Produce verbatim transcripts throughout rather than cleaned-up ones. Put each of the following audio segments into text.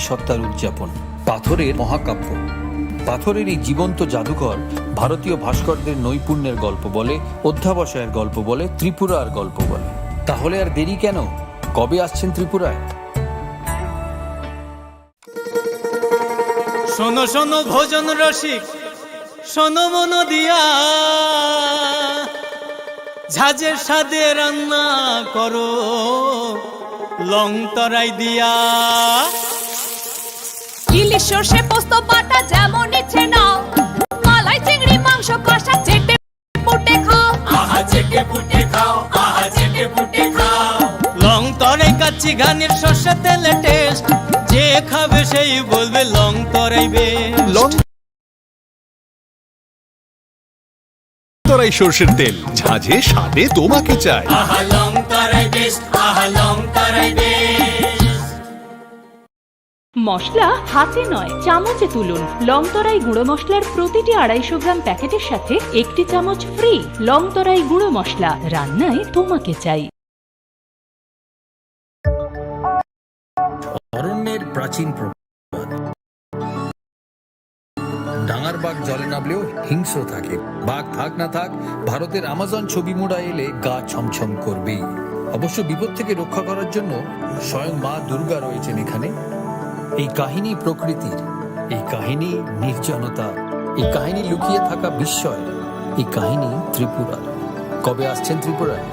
সত্তার উদযাপন। পাথরের মহাকাব্য। পাথরের এই জীবন্ত জাদুঘর ভারতীয় ভাস্করদের নৈপুণ্যের গল্প বলে, অধ্যাবসায়ের গল্প বলে, ত্রিপুরার গল্প বলে। তাহলে আর দেরি কেন? কবে আসছেন ত্রিপুরায়? শোনো শোনো ভোজন রসিক, শোনো মন দিয়া, ঝাঁঝের স্বাদে রান্না করো লং তরাই দিয়া। ইলিশ সর্ষে পোস্ত বাটা যেমন ইচ্ছে নাও, মালাই চিংড়ি মাংস কষা চেটে পুটে খাও। আহা চেটে পুটে খাও, আহা চেটে পুটে খাও। লং তরাই কাচ্চি ঘানির সর্ষে তেলে টেস্ট, যে খাবে সেই বলবে লং তরাই বেস্ট। লং তরাই সর্ষের তেল, ঝাঁঝে স্বাদে তোমাকে চাই। আহা লং তরাই বেস্ট, আহা লং তরাই বেস্ট। মশলা হাতে নয়, চামচে তুলুন। লং তরাই গুঁড়ো মশলার প্রতিটি আড়াইশো গ্রাম প্যাকেটের সাথে একটি চামচ ফ্রি। লং তরাই গুঁড়ো মশলা, রান্নায় তোমাকে চাই। অরণ্যের প্রাচীন প্রবাদ। ডাঙার বাঘ জলে নামলেও হিংস্র থাকে। বাঘ থাক না থাক, ভারতের আমাজন ছবি মোড়া এলে গা ছমছম করবেই। অবশ্য বিপদ থেকে রক্ষা করার জন্য স্বয়ং মা দুর্গা রয়েছেন এখানে। এই কাহিনী প্রকৃতির, এই কাহিনী নির্জনতা, এই কাহিনী লুকিয়ে থাকা বিস্ময়, এই কাহিনী ত্রিপুরার। কবে আসছেন ত্রিপুরায়?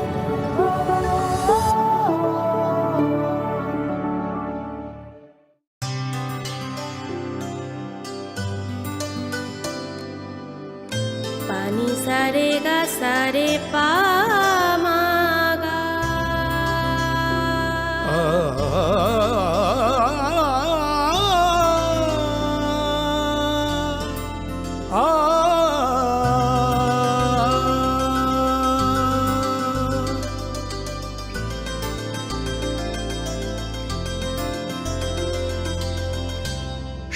Pani sare ga sare pa ma ga.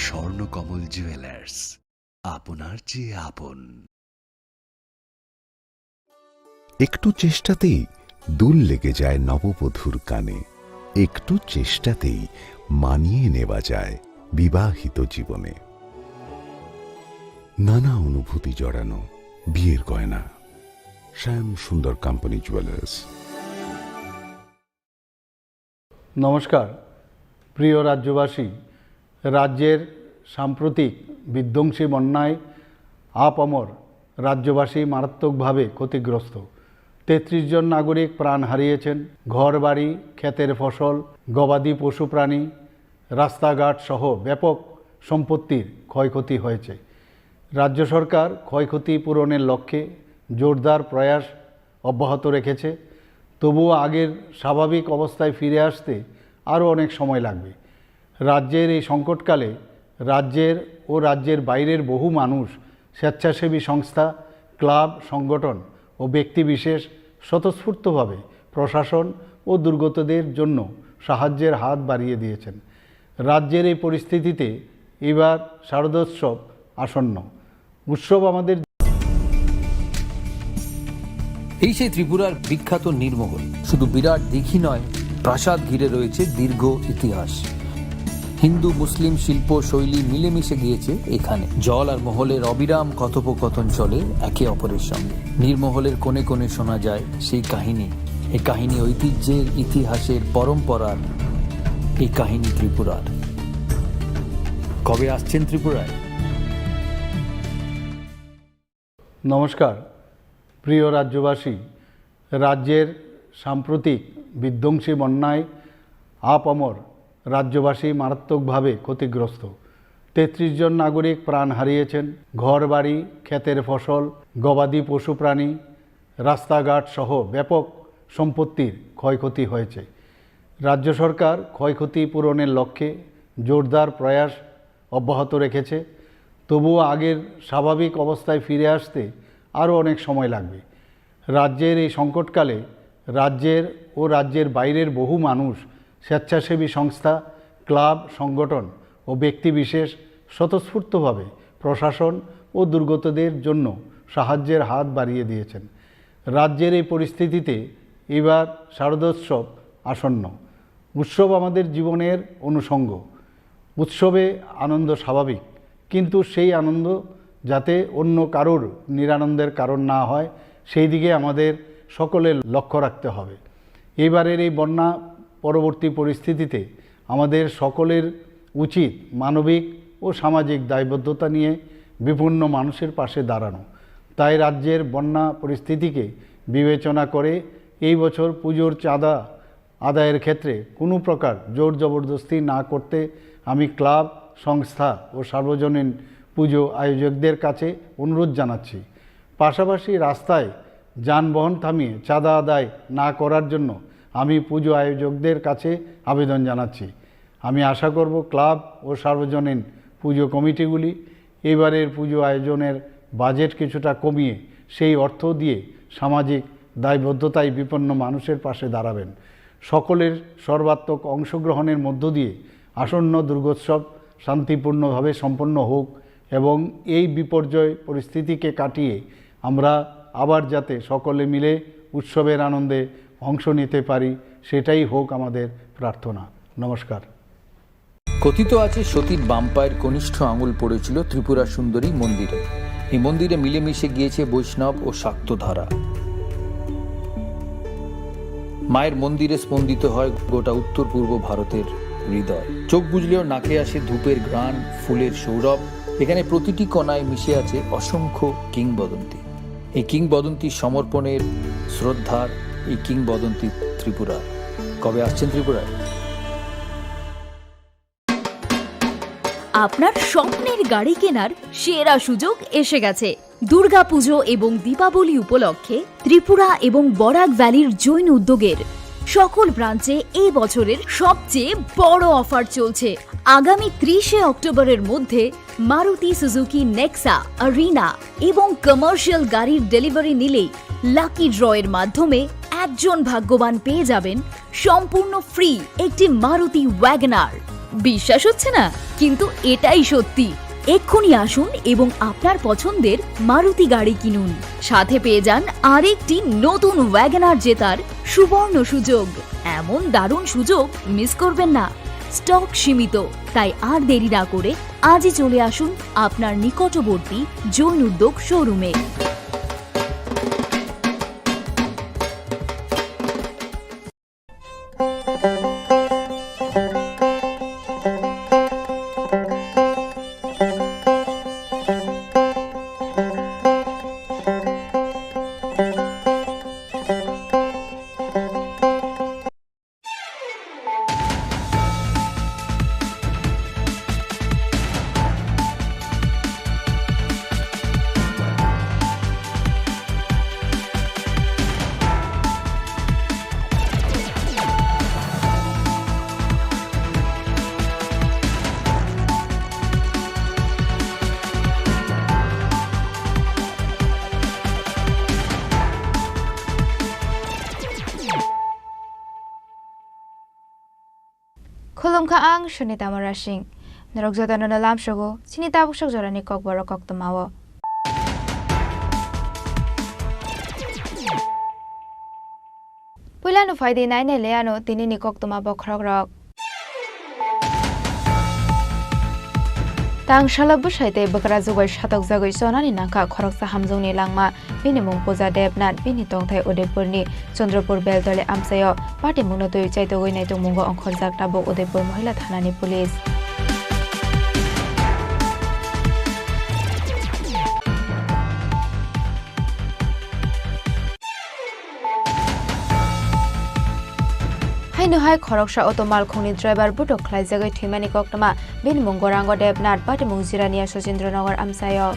Swarnakamal jewellers, আপনার চেয়ে আপন। একটু চেষ্টাতেই দুল লেগে যায় নববধূর কানে, একটু চেষ্টাতেই মানিয়ে নেওয়া যায় বিবাহিত জীবনে। নানা অনুভূতি জড়ানো বিয়ের গয়না। শ্যাম সুন্দর কোম্পানি জুয়েলার্স। নমস্কার, প্রিয় রাজ্যবাসী। রাজ্যের সাম্প্রতিক বিধ্বংসী বন্যায় আপামর রাজ্যবাসী মারাত্মকভাবে ক্ষতিগ্রস্ত। তেত্রিশ জন নাগরিক প্রাণ হারিয়েছেন। ঘরবাড়ি, ক্ষেতের ফসল, গবাদি পশুপ্রাণী, রাস্তাঘাট সহ ব্যাপক সম্পত্তির ক্ষয়ক্ষতি হয়েছে। রাজ্য সরকার ক্ষয়ক্ষতি পূরণের লক্ষ্যে জোরদার প্রয়াস অব্যাহত রেখেছে। তবুও আগের স্বাভাবিক অবস্থায় ফিরে আসতে আরও অনেক সময় লাগবে। রাজ্যের এই সংকটকালে রাজ্যের ও রাজ্যের বাইরের বহু মানুষ, স্বেচ্ছাসেবী সংস্থা, ক্লাব, সংগঠন ও ব্যক্তিবিশেষ স্বতঃস্ফূর্তভাবে প্রশাসন ও দুর্গতদের জন্য সাহায্যের হাত বাড়িয়ে দিয়েছেন। রাজ্যের এই পরিস্থিতিতে এবার শারদোৎসব আসন্ন। উৎসব আমাদের এই সেই ত্রিপুরার বিখ্যাত নীরমহল। শুধু বিরাট দিঘি নয়, প্রাসাদ ঘিরে রয়েছে দীর্ঘ ইতিহাস। হিন্দু মুসলিম শিল্প শৈলী মিলেমিশে গিয়েছে এখানে। জল আর মহলের অবিরাম কথোপকথন চলে একে অপরের সঙ্গে। নীরমহলের কোণে কোণে শোনা যায় সেই কাহিনী। এই কাহিনী ঐতিহ্যের, ইতিহাসের, পরম্পরার। এই কাহিনী ত্রিপুরার। কবে আসছেন ত্রিপুরায়? নমস্কার, প্রিয় রাজ্যবাসী। রাজ্যের সাম্প্রতিক বিধ্বংসী বন্যায় আপামর রাজ্যবাসী মারাত্মকভাবে ক্ষতিগ্রস্ত। তেত্রিশ জন নাগরিক প্রাণ হারিয়েছেন। ঘরবাড়ি, ক্ষেতের ফসল, গবাদি পশুপ্রাণী, রাস্তাঘাট সহ ব্যাপক সম্পত্তির ক্ষয়ক্ষতি হয়েছে। রাজ্য সরকার ক্ষয়ক্ষতি পূরণের লক্ষ্যে জোরদার প্রয়াস অব্যাহত রেখেছে। তবুও আগের স্বাভাবিক অবস্থায় ফিরে আসতে আরও অনেক সময় লাগবে। রাজ্যের এই সংকটকালে রাজ্যের ও রাজ্যের বাইরের বহু মানুষ, স্বেচ্ছাসেবী সংস্থা, ক্লাব, সংগঠন ও ব্যক্তিবিশেষ স্বতঃস্ফূর্তভাবে প্রশাসন ও দুর্গতদের জন্য সাহায্যের হাত বাড়িয়ে দিয়েছেন। রাজ্যের এই পরিস্থিতিতে এবার শারদোৎসব আসন্ন। উৎসব আমাদের জীবনের অনুষঙ্গ। উৎসবে আনন্দ স্বাভাবিক, কিন্তু সেই আনন্দ যাতে অন্য কারোর নিরানন্দের কারণ না হয়, সেই দিকে আমাদের সকলের লক্ষ্য রাখতে হবে। এইবারের এই বন্যা পরবর্তী পরিস্থিতিতে আমাদের সকলের উচিত মানবিক ও সামাজিক দায়বদ্ধতা নিয়ে বিপন্ন মানুষের পাশে দাঁড়ানো। তাই রাজ্যের বন্যা পরিস্থিতিকে বিবেচনা করে এই বছর পুজোর চাঁদা আদায়ের ক্ষেত্রে কোনো প্রকার জোর জবরদস্তি না করতে আমি ক্লাব, সংস্থা ও সার্বজনীন পুজো আয়োজকদের কাছে অনুরোধ জানাচ্ছি। পাশাপাশি রাস্তায় যানবাহন থামিয়ে চাঁদা আদায় না করার জন্য আমি পুজো আয়োজকদের কাছে আবেদন জানাচ্ছি। আমি আশা করব ক্লাব ও সার্বজনীন পুজো কমিটিগুলি এবারের পুজো আয়োজনের বাজেট কিছুটা কমিয়ে সেই অর্থ দিয়ে সামাজিক দায়বদ্ধতায় বিপন্ন মানুষের পাশে দাঁড়াবেন। সকলের সর্বাত্মক অংশগ্রহণের মধ্য দিয়ে আসন্ন দুর্গোৎসব শান্তিপূর্ণভাবে সম্পন্ন হোক এবং এই বিপর্যয় পরিস্থিতিকে কাটিয়ে আমরা আবার যাতে সকলে মিলে উৎসবের আনন্দে অংশ নিতে পারি, সেটাই হোক আমাদের প্রার্থনা। নমস্কার। কথিত আছে, সতীর বাম পায়ের কনিষ্ঠ আঙুল পড়েছিল ত্রিপুরা সুন্দরী মন্দিরে। এই মন্দিরে মিলেমিশে গিয়েছে বৈষ্ণব ও শাক্ত ধারা। মায়ের মন্দিরে স্পন্দিত হয় গোটা উত্তর পূর্ব ভারতের হৃদয়। চোখ বুজলেও নাকে আসে ধূপের ঘ্রাণ, ফুলের সৌরভ। এখানে প্রতিটি কণায় মিশে আছে অসংখ্য কিংবদন্তি। এই কিংবদন্তি সমর্পণের, শ্রদ্ধার, এই কিংবদন্তি ত্রিপুরার। কবে আসছেন ত্রিপুরায়? আপনার স্বপ্নের গাড়ি কেনার সেরা সুযোগ এসে গেছে। দুর্গাপুজো এবং দীপাবলি উপলক্ষে ত্রিপুরা এবং বরাক ভ্যালির জৈন উদ্যোগের সকল ব্রাঞ্চে এই বছরের সবচেয়ে বড় অফার চলছে। আগামী ত্রিশে অক্টোবরের মধ্যে মারুতি সুজুকি নেক্সা, আরিনা এবং কমার্শিয়াল গাড়ির ডেলিভারি নিলেই লাকি ড্রয়ের মাধ্যমে একজন ভাগ্যবান পেয়ে যাবেন সম্পূর্ণ ফ্রি একটি মারুতি ওয়াগনার। বিশ্বাস হচ্ছে না, কিন্তু এটাই সত্যি। এক্ষুনি আসুন এবং আপনার পছন্দের মারুতি গাড়ি কিনুন। সাথে পেয়ে যান আরেকটি নতুন ওয়াগনার জেতার সুবর্ণ সুযোগ। এমন দারুণ সুযোগ মিস করবেন না। স্টক সীমিত, তাই আর দেরি না করে আজই চলে আসুন আপনার নিকটবর্তী জৈন উদ্যোগ শোরুমে। Khulumkha, ang Sunita Morasing. Norok jotono no lamsogo chini tabuk sok jorani kokborok koktwmao. Puila no phaidi nainai le ano tinini koktwma bokhorokrok. Tangsalo bwsai tei bwkra jugai satokjagwi chonani nangkha khoroksa hamjwngni langma. Bini mung Pooja Debnath, bini tongthai Udaipurni Chandrapur Beldoli amchaio. Patimungno twi chaitogwi naitokmungo ongkhorjak tabuk Udaipur Mohila Thanani police. Haino hai khoroksa auto malkhungni driver butok khlaijagwi thwimani koktwma. Bini mung Gorango Debnath, patimung Jirania Sachindranagar amchaio.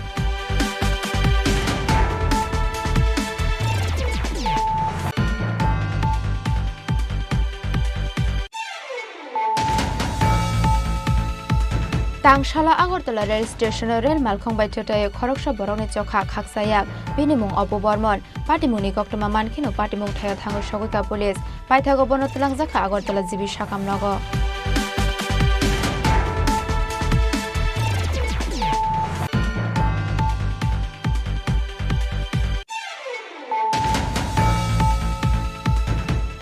Tangsala Agartala rail station-o rail malkhung bai thwtwi khoroksa borokni chokha khakchaya. Bini mung Apu Bormon. Patimungni koktwma mankheno patimung thaio thangwi sogwikha police. Paithago bono twlangjakha Agartala G B sakam nogo.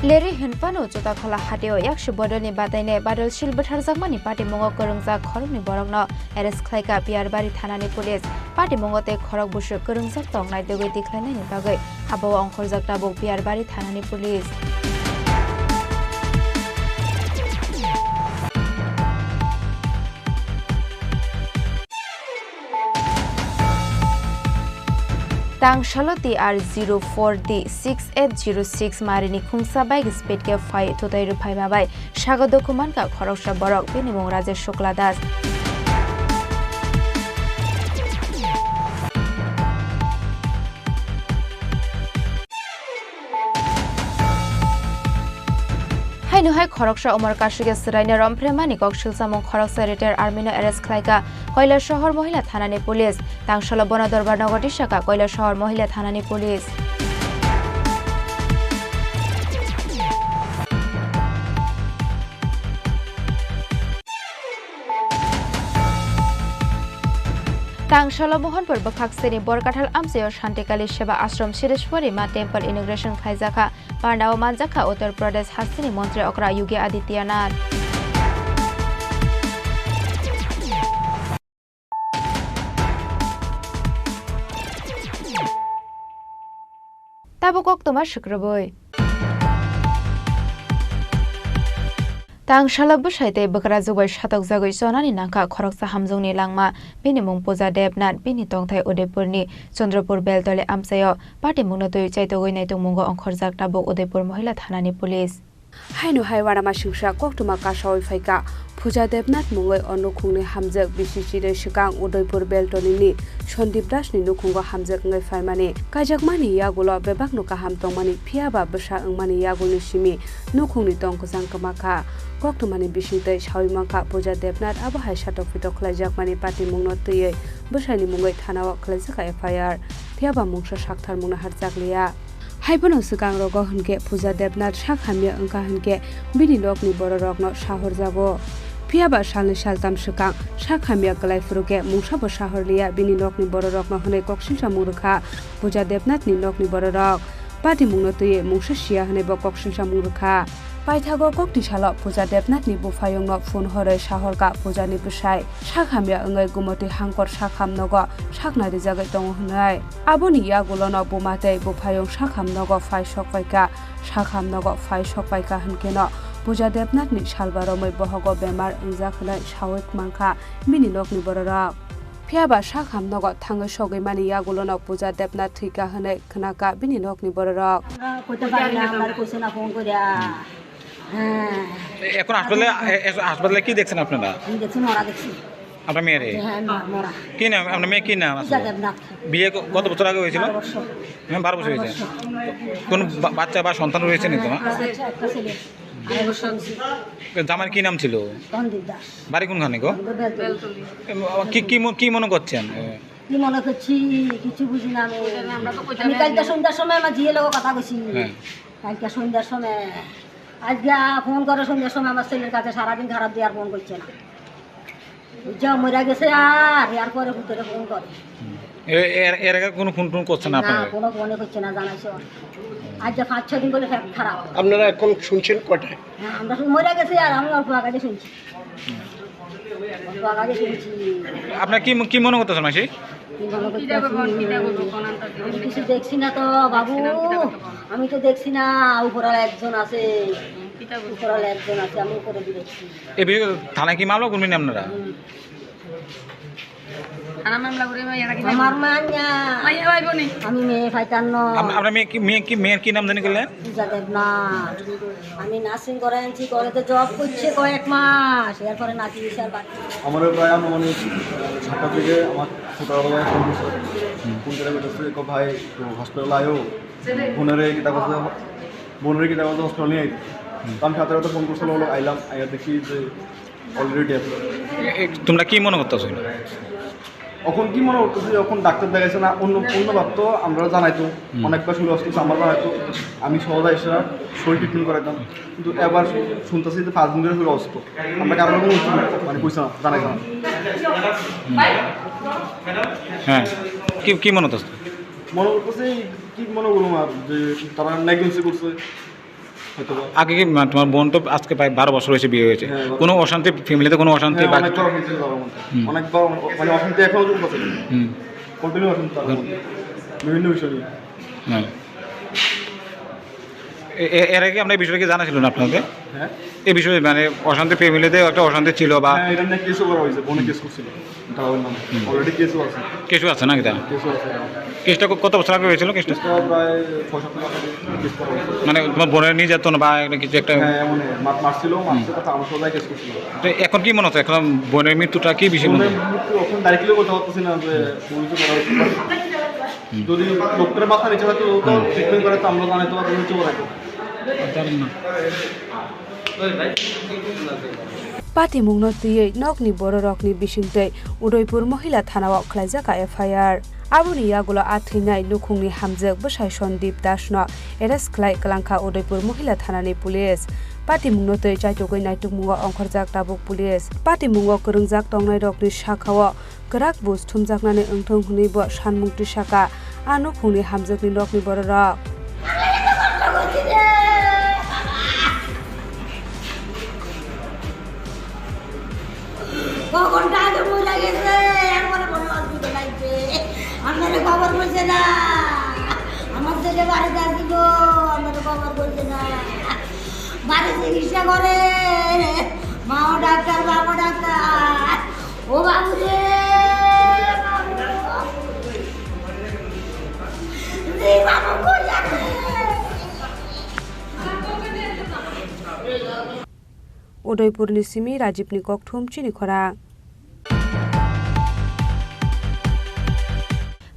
Leri hin Phano Chotakhola hatio yaksu bodolni bataine badol sil bwtharjakmani patimungo kwrwngjak khoroknwi borokno arrest khlaikha Piyarbari thanani police. Patimungo tei khorok bwswk kwrwngjak tong naitugwi tikhlainaini bagwi habao ongkhorjak tabuk Piyarbari thanani police. Tang salo T R zero four D six eight zero six marini khungsa bike speed khe phai thutai rwphaima bai sago dukhu mankha khoroksa borok, bini mung Rajesh Shukla Das. Haino hai khoroksa umor kasike swraino romphre mani kok silsamung khoroksa retired army no arrest khlaikha Koilasohor mohila thanani police. Tangsalo bono Dorbar Nogor tisaka Koilasohor mohila thanani police. Tangsalo Mohanpur bwkhak seni Borkathal amchaio Shantikali Seva Ashram Sirishwari Ma Temple inauguration khlaijakha. Parnao manjakha Uttar Pradesh hasteni montri okra Yogi Adityanath. Tabuk koktwma swkrwbwi. Tangsalo bwsai tei bwkrajwk bai satokjagwi chonani nangkha khoroksa hamjwkni langma. Bini mung Puja Debnath, bini tongthai Udaipurni Chandrapur Beltoli amchaio. Patimungno twi chaitogwi naitokmungo ongkhorjak tabuk Udaipur mohila thanani police. Haino hai uanamasingcha koktwma kasaui phaikha. Puja Debnath mungwi o nukhungni hamjwk bisi chirwi swkang Udaipur Beltolini Sandip Dasni nukhungo hamjwk wngwi phaimani. Kaijakmani yagulo bebakno kaham tongmani, phiyaba bwsa wngmani yagulni simi nukhungni tong kwchang kwma kha. Koktwmani bisingtwi saui mankha Puja Debnath abo hai satok pitok khlaijakmani patimungno twiwi bwsaini mungwi thanao khlaijak F I R, phiyaba mungsa saktharmungno harchak liya. Haiphano swkang rogo hwnkhe Puja Debnath sak hamya wngkha hwnkhe bini nokni bororokno sahorjago. Phiyaba salni saltam swkang sak hamya kwlai phuru khe mungsabo sahor liya bini nokni bororokno hwnwi koksilsamung rwkha Puja Debnathni nokni bororok. Patimungno twiwi mungsa siya hwnwi bo koksilsamung rwkha. Paithago kokti salo Puja Debnathni buphayungno phone horwi sahorkha Pujani bwsai sak hamya wngwi Gumoti Hangkor sakham nogo saknai rijagwi tongo hwnwi. Aboni yagulono buma tei buphayung sakham nogo phai sok paikha. Sakham nogo phai sok paikha hwnkhe no Puja Debnathni salba romwi bohogo bemar wngjak hwnwi saui mankha bini nokni bororok. Phiyaba sakham nogo thangwi sogwi mani yagulono Puja Debnath thwikha hwnwi khnakha bini nokni bororok. আমরা করতে পারি না, আমরা করছে না ফোন করে। হ্যাঁ। এখন হাসপাতালে, এ-, এ-, হাসপাতালে কি দেখছেন আপনারা? আমি দেখছি, মরা দেখছি। আপনার মেয়েরে? হ্যাঁ, ম-, মরা। কি নাম? আপনার মেয়ে কি নাম আসলে? পূজা দেবনাথ। বিয়ে ক-, কত বছর আগে হয়েছিল? বারো বছর। হ্যাঁ, বারো বছর হয়েছে। বারো বছর। কোন বা-, বাচ্চা বা সন্তান রয়েছে নি তোমার? আছে একটা, একটা ছেলে। আড়াই বছর হয়েছে। জামার কি নাম ছিল? ধনদীপ দাস। বাড়ি কোনখানে গো? আমাদের বেলতলি। বেলতলি। এম, কি, কি ম-, কি মনে করছেন? কি মনে করছি? কিছু বুঝি না আমি। বুঝি না, আমরা তো কই আমি যাবে কালকে না। সন্ধ্যার সময় আমার ঝিয়ের লগে কথা কইছি। হ্যাঁ। কালকে সন্ধ্যার সময় আজকে ফোন করে সন্ধ্যার সময় আমার ছেলের কাছে সারাদিন খারাপ দিয়ে আর ফোন করছে না। যা মরে গেছে আর এরপরে ভিতরে ফোন করে। এ-, এর, এর আগে কোনো ফোন টোন করছে না না, আপনাকে? কোনো ফোনে করছে না, জানাইছে। আজ যে পাঁচ ছয় দিন বলে পেট খারাপ। আপনারা এখন শুনছেন কটায়? হ্যাঁ, আমরা শুধু মরে গেছে আর আমি অল্প আগে শুনছি। অল্প আগে শুনছি। আপনার কি ম-, কি মনে করতেছেন মাসি? কি মনে করতেছি? আমি কিছু দেখছি না তো বাবু, আমি তো দেখছি না, উপরাল একজন আছে, উপরাল একজন আছে, আমি উপরে দেখছি। এ বিষয়ে থানায় কি মামলা করবেন আপনারা? হুম। থানা মামলা করে ভাই, এরা কি আমার মা না। মাইয়া ভাইবো নি? আমি মেয়ে পাইতাম না। আপ-, আপনার মেয়ে কি, মেয়ে কি, মেয়ের কি নাম জানি গেলেন? পূজা দেবনাথ। আমি নার্সিং করে আনছি, করে তো জব করছে কয়েক মাস, এরপরে নাতি বিশাল বাচ্চা। আমার প্রায় আনুমানিক সাতটার দিকে আমার ছোটবেলায় ফোন করছে। ফোন করে বলতেছে, "কো ভাই, একটু হসপিটাল আয়ো।" বোনের কিতা করছে, বোনের কিতা করছে হসপিটাল নিয়ে আইতে। তো আমি সাথে সাথে ফোন করছিল, হলো আইলাম, আইয়া দেখি যে অলরেডি ডেথ। এ, এ, তোমরা কি মনে করতেছো? এখন কি মনে করতেছি, এখন ডাক্তার দেখাইছে না, অন্য, অন্য ভাব তো আমরা জানাই তো, হুম। অনেকবার শুরু আসতেছে, আমরা জানাই তো, আমি সহজে এসে শরীর ট্রিটমেন্ট করাইতাম, কিন্তু এবার শুনতেছি যে পাঁচ দিন ধরে শুরু অসুস্থ। আমরা কারোর কোনো উত্তর মানে কইছে না, জানাই না। হ্যাঁ, কি, কি মনে হচ্ছে? মনে করতেছি, কি মনে করলাম আর, যে তারা নেগলিজেন্সি করছে। হয়তো বা। আগে কি, মানে, তোমার বোন তো আজকে প্রায় বারো বছর হয়েছে বিয়ে হয়েছে, হ্যাঁ, বারো। কোনো অশান্তি, ফ্যামিলিতে কোনো অশান্তি হ্যাঁ, বাকি? অনেকবার হয়েছে বারো বছর। হুম। অনেকবার অনেক, মানে, অশান্তি এখনো চলতেছে। হুম। কন্টিনিউ অশান্তি তার হুম। মধ্যে। বিভিন্ন বিষয় নিয়ে। হ্যাঁ। এ-, এ-, এর আগে আমরা এই বিষয়ে কি জানা ছিল না আপনাদের? হ্যাঁ? এই বিষয়ে, মানে, অশান্তি, ফ্যামিলিতে একটা অশান্তি ছিল বা হ্যাঁ, এটা নিয়ে কেসও করা হয়েছে, বোনে কেস করছিল। তাও নাম। হুম। Already কেসও আছে। কেসও আছে নাকি তা? কেসও আছে। কেসটা ক-, কত বছর আগে হয়েছিল কেসটা? কেসটা প্রায় ছয় সাত মাস আগে কেস করা হয়েছে। মানে, তোমার বোনের নির্যাতন বা একটা কিছু একটা? হ্যাঁ, এমন, মা-, মারছিল, হুম। মারছে, তারপর আমার সাথে কেস করছিল। তো এখন কি মনে হচ্ছে? এখন বোনের মৃত্যুটা কি বিষয় মনে বোনের হচ্ছে? মৃত্যু এখন directly বলতে পারতেছি না যে পুলিশে ধরা হয়েছে। হুম। যদি ডক্টরের মাথা নিচে থাকে, তো হুম। ট্রিটমেন্ট করে তো আমরা জানাই তোমার নিচে রাখবো। জানেন না। Patimungno twiwi nokni bororokni bisingtwi Udaipur Mohila Thanao khlaijak F I R. Aboni yagulo a thwinai nukhungni hamjwk bwsai Sandip Dasno arrest khlai kwlangkha Udaipur Mohila Thanani police. Patimungno twi chaitugwi naitukmungo ongkhorjak tabuk police. Patimungo kwrwngjak tongnairokni sakao kwrak buj thumjaknani wngthung hwnwi bo sanmung twisaka a nukhungni hamjwkni nokni bororok. কখন কাজে মরে গেছে, একবারে বড় অসুবিধা লাগছে। আমারে খবর কইছে না, আমার ছেলে বাড়িতে আসিব, আমারে খবর কইছে না। বাড়ি চিকিৎসা করে, মাও ডাক্তার, বাবা ডাক্তার। ও বাবু রে, বাবু। রে বাবু, কই যাবে? Udaipurni simi Rajibni kokthum chini khorang.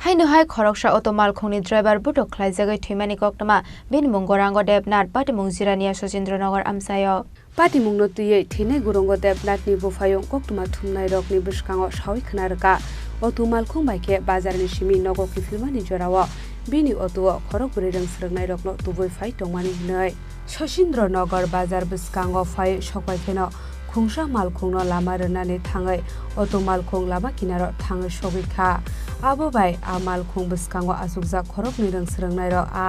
Haino hai khoroksa auto malkhungni driver butok khlaijagwi thwimani koktwma, bini mung Gorango Debnath, patimung Jirania Sachindra Nagar amchaio. Patimungno twiwi thwinai Gorango Debnathni buphayung koktwma thumnairokni bwskango sawi khna rwkha. Auto malkhung bai khe bazarni simi nogo kiphilmani jorao bini auto-o khorok bwrwi rwng swrwngnairokno tubui phai tongmani hwnwi. Sachindra Nagar bazar bwskango phai sokpai kheno khungsa malkhungno lama rwnani thangwi auto malkhung lama kinaro thangwi sogwi kha. Abo bai a malkhung bwskango achukjak khoroknwi rwng swrwngnairok a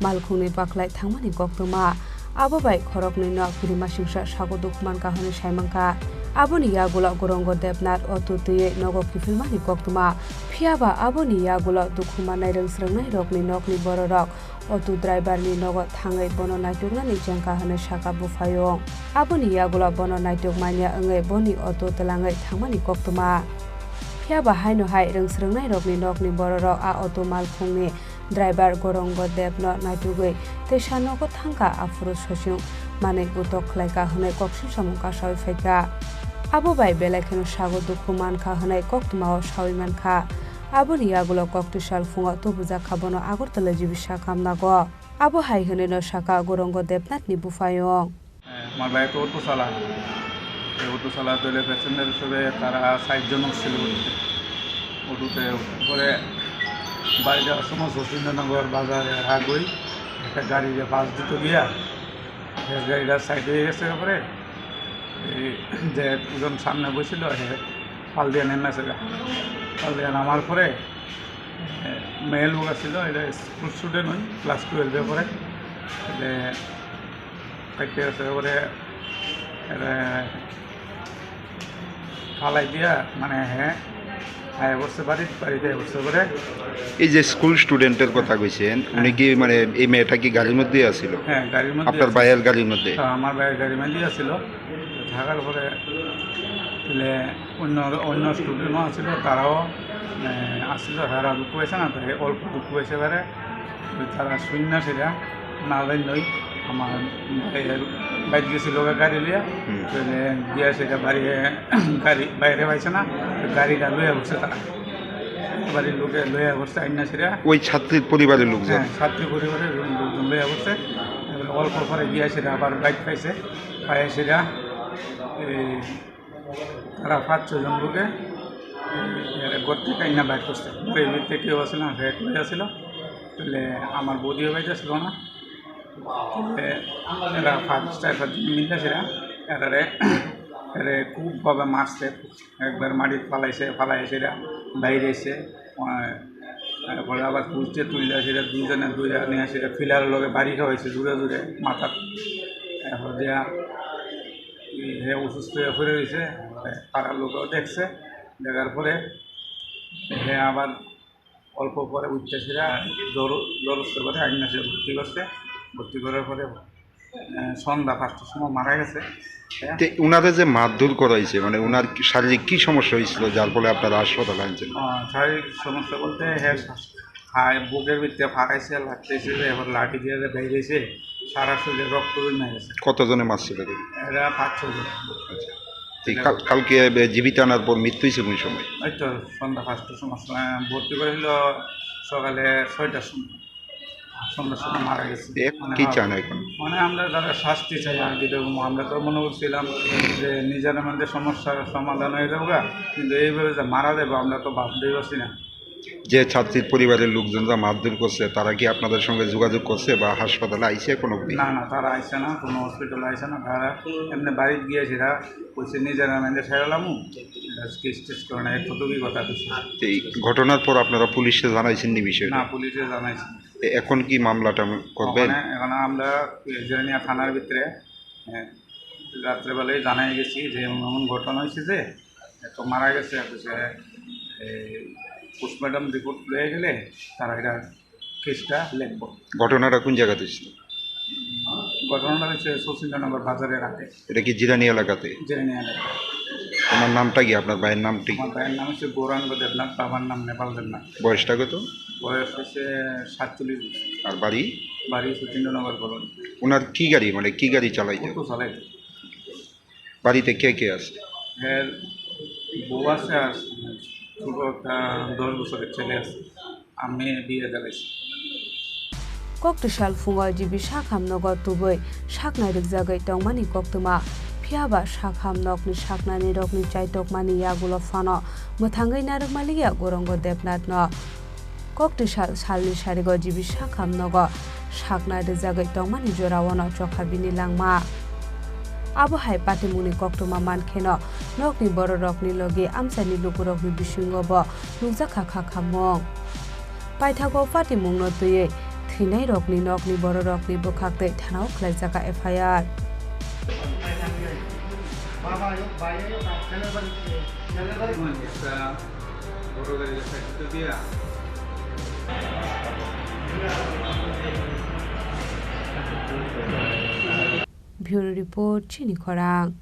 malkhungni baklai thangmani koktwma. Abo bai khoroknwino kirimasingsa sago dukhu mankha hwnwi sai mankha. Aboni yagulo Gorongo Debnath auto twiwi nogo kiphilmani koktwma. Phiyaba aboni yagulo dukhu mannai rwng swrwngnairokni nokni bororok auto driver ni nogo thangwi bono naituknani chengkha hwnwi sakha buphayung. Aboni yagulo bono naituk manya wngwi boni auto twlangwi thangmani koktwma. Phiyaba haino hai rwng swrwngnairokni nokni bororok a auto malkhungni driver Gorongo Debno naitugwi teisa nogo thangkha, aphuru sochung manwi butok khlaikha hwnwi kok simsamung kasawi phaikha. Abo bai belai kheno sago dukhu mankha hwnwi koktwmao sawi mankha. Aboni yagulo kok twisa phungo tubujak kha bono Agartala G B sakha amnago. Abo hai hwnwino sakha Gorongo Debnathni buphayung. হ্যাঁ, আমার ভাই তো অটো চালায়। এই অটো চালাতে হলে প্যাসেঞ্জার হিসেবে তারা ষাট জন উঠছিল অটোতে। অটোতে উঠার পরে বাড়ি যাওয়ার সময় শচীন্দ্রনগর বাজারে আগুই একটা গাড়িরে পাশ দিতে গিয়া হে গাড়িটা সাইড হয়ে গেছে। পরে এই যে একজন সামনে বসছিল, হে ফাল দিয়ে নেমেছে গা। ফাল দিয়ে নামার পরে, এ, মেয়ে লোক আছিল, এটা স্কুল স্টুডেন্ট হয়, ক্লাস টুয়েলভে পড়ে। এ, খাইতে আছে, পরে, এ, ফালাই দিয়া, মানে, হ্যাঁ, আয় অবস্থা বাড়ি, বাড়িতে অবস্থা করে। এই যে স্কুল স্টুডেন্টের কথা কইছেন, উনি হ্যাঁ। কি, মানে, এই মেয়েটা কি গাড়ির মধ্যেই আছিল? হ্যাঁ, গাড়ির মধ্যে আপনার আছিল। ভাইয়ের গাড়ির মধ্যে? হ্যাঁ, আমার ভাইয়ের গাড়ির মধ্যেই আছিল। থাকার পরে তাহলে অন্য, অন্য স্টুডেন্টও আছিল, তারাও, এ, আছিল, তারা দুঃখ পাইছে না, তাই অল্প দুঃখ পাইছে পারে। তারা শূন্য সেটা না জানি নই, আমার বাইরে, বাইরে গেছিল গাড়ি লিয়া, হুম। তো গিয়া সেটা বাড়ি, গাড়ি বাইরে পাইছে না, তো গাড়িটা লইয়া বসছে তারা। বাড়ির লোকে লইয়া বসছে, আইন না সেটা। ওই ছাত্রীর পরিবারের লোকজন? হ্যাঁ, ছাত্রী পরিবারের লোকজন লইয়া বসছে। এবার অল্প পরে গিয়া সেটা আবার বাইক পাইছে, পাইয়া সেটা এই তারা পাঁচ ছয় জন লোকে, এ, এ, গর্তে কাইন্না বাইর করছে। ঘরের ভিতরে কেউ আছে না, সে একলাই আছিল। তাহলে আমার বৌদিও বাড়িতে ছিল না। তাহলে এরা পাঁচ, চার পাঁচ জন মিলে সেটা, এরারে, এরে খুব ভাবে মারছে। একবার মাটিত ফালাইছে, ফালাই সেটা বাইরে এসে, আহ, এরপরে আবার পুলিশে তুলে সেটা দুইজনে দুই নিয়ে সেটা ফিলার লগে বাড়ি খাওয়াইছে জোরে জোরে মাথার। এরপর দিয়া হে অসুস্থ হয়ে পড়ে রয়েছে, পাড়ার লোকও দেখছে, দেখার পরে হে আবার অল্প পরে উঠতে সেটা জ্বর জ্বর অসুস্থ করে আইন আছে ভর্তি করছে। ভর্তি করার পরে আহ, সন্ধ্যা পাঁচটার সময় মারা গেছে। হ্যাঁ। তে উনারে যে মারধর করা হয়েছে, মানে, উনার কি শারীরিক কি সমস্যা হয়েছিল, যার ফলে আপনারা হাসপাতালে আনছেন? আহ, শারীরিক সমস্যা বলতে হ্যাঁ, হায় বুকের ভিতরে ফাটাইছে, লাগতেছে যে এবার লাঠি দিয়ে যে বেরিয়েছে, সারা শরীরে রক্ত জমে গেছে। কতজনে মারছিল এদের? এরা পাঁচ ছয় জন। আচ্ছা। এই কাল-, কালকে বে-, জীবিত আনার পর মৃত্যু হয়েছে কোন সময়? ওই তো সন্ধ্যা পাঁচটার সময়, আহ, ভর্তি করেছিল সকালে ছয়টার সময়। সন্ধ্যার সময় মারা গেছে। এ, মানে কি হয়, চান এখন? মানে আমরা যারা শাস্তি চাই আর কি, এরকম আমরা তো মনে করছিলাম যে নিজের মধ্যে সমস্যার সমাধান হয়ে যাবে গা, কিন্তু এইভাবে যে মারা যাবে আমরা তো ভাবতেই পারছি না। যে ছাত্রীর পরিবারের লোকজন যা মারধর করছে, তারা কি আপনাদের সঙ্গে যোগাযোগ করছে বা হাসপাতালে আইছে কোনো দিন? না, না, তারা আইছে না, কোনো হসপিটালে আইছে না, তারা এমনি বাড়িতে গিয়ে সেটা কইছে নিজের মধ্যে সারালামু, কেস টেস করে না, এতটুকুই কথা কইছে। এই ঘটনার পর আপনারা পুলিশে জানাইছেন নি বিষয়টা? না, পুলিশে জানাইছে না। এ-, এখন কি মামলাটা করবেন? ওখানে এখন আমরা জেরেনিয়া থানার ভিতরে, এ, রাত্রেবেলায় জানাই গেছি যে এমন এমন ঘটনা হয়েছে যে এত মারা গেছে, আর হচ্ছে, এই, পোস্টমর্টম রিপোর্ট পেয়ে গেলে তারা এটা কেসটা লিখবো। ঘটনাটা কোন জায়গাতে হয়েছিল? ঘটনাটা হচ্ছে শচীন্দ্রনগর বাজারের আগে। এটা কি জিরানি এলাকাতে? জিরানি এলাকা। ওনার নামটা কি? আপনার ভাইয়ের নামটি? আমার ভাইয়ের নাম হচ্ছে গৌরাঙ্গ দেবনাথ, বাবার নাম নেপাল দেবনাথ। বয়সটা কত? বয়স হচ্ছে সাতচল্লিশ বছর। আর বাড়ি? বাড়ি শচীন্দ্রনগর কলোনি। ওনার কি গাড়ি, মানে, কি গাড়ি চালাইতো? অটো চালাইতো। বাড়িতে কে কে আছে? এর বউ আছে আর ছোট একটা দশ বছরের ছেলে আছে। আমি বিয়ে দিলাইছি। Koktisal phungo G B sakham nogo tubui saknai rwkjagwi tongmani koktwma. Phiyaba sakham nokni saknani rokni chaitokmani yagulo phano mwthangwi narwkmaliya Gorongo Debnathno. Koktisal salni sarigo G B sakham nogo saknai rwjagwi tongmani jorao no chokha bini langma. Abo hai patimungni koktwma mankheno nokni bororokni logi amchaini lukurokni bisingo bo nukjakha kha khamung. Paithago patimungno twiwi thwinairokni nokni bororokni bwkhaktwi thanao khlaijakha F I R. Bureau Report, Chini Khorang.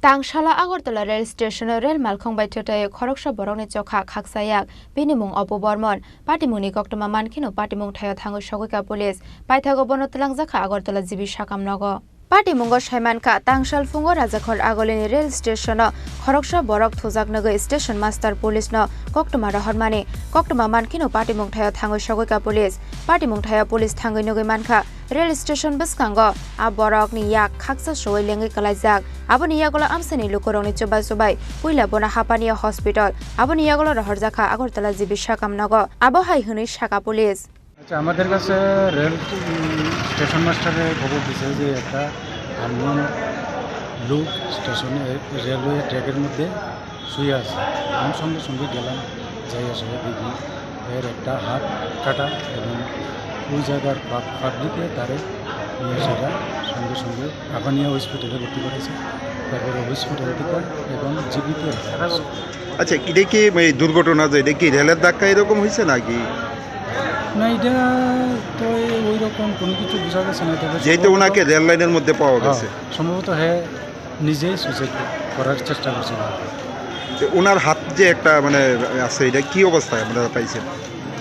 Tangsala Agartala rail station-o rail malkhung bai thwtwi khoroksa borokni chokha khaksa yak, bini mung Apu Bormon. Patimungni koktwma mankheno patimung thaio thangwi sogwikha police. Paithago bono twlangjakha Agartala G B sakam nogo. Patimungo saimankha, tangsal phungo Rajakhor Agolini rail station-o khoroksa borok thujak nugwi station master police-no koktwma rohormani. Koktwma mankheno patimung thaio thangwi sogwikha police. Patimung thaio police thangwi nugwi mankha, rail station bwskango a borokni yak khaksa suwi lengwi kwlaijak. Aboni yagulo amchaini lukurokni chubai chubai puila bono Hapania hospital, aboni yagulo rohorjakha Agartala G B sakam nogo. Abo hai hwnwi sakha police. আচ্ছা, আমাদের কাছে রেল, উম, স্টেশন মাস্টারে খবর দিছে যে একটা আননোন লোক স্টেশনে, রেলওয়ে ট্র্যাকের মধ্যে শুয়ে আছে। আমি সঙ্গে সঙ্গে গেলাম, যাই আসলে দেখি এর একটা হাত কাটা এবং ওই জায়গার পাব-, পাবলিকে তারে নিয়ে সেটা সঙ্গে সঙ্গে আপানিয়া হসপিটালে ভর্তি করেছে। তারপরে হসপিটাল থেকে এখন জিবিতে রাখা হয়েছে। আচ্ছা, এটা কি এই দুর্ঘটনা যে এটা কি রেলের ধাক্কা এরকম হয়েছে নাকি? না, এটা তো এই ওই রকম কোনো কিছু বোঝা গেছে না, তবে যেহেতু সম্ভবত ওনাকে রেল লাইনের মধ্যে পাওয়া হ্যাঁ, গেছে। সম্ভবত হ্যাঁ নিজেই সুইসাইড করার চেষ্টা করছিল। তো ওনার হাত যে একটা মানে আছে, এটা কি অবস্থায় আপনারা পাইছেন?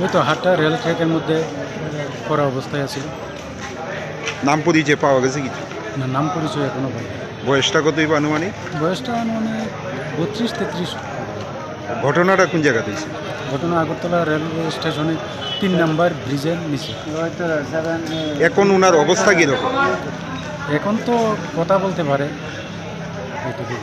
ওই তো হাতটা রেল ট্র্যাকের মধ্যে পড়া অবস্থায় আছিল। নাম পরিচয় পাওয়া গেছে কিছু? না, নাম পরিচয় এখনো পাইনি। বয়সটা কত হইব আনুমানিক? বয়সটা আনুমানিক বত্রিশ তেত্রিশ। ঘটনাটা কোন জায়গাতে হয়েছে? ঘটনা আগরতলা রেলওয়ে স্টেশনে তিন নাম্বার ব্রিজের নিচে। এখন ওনার অবস্থা কিরকম? এখন তো কথা বলতে পারে, এইটুকু।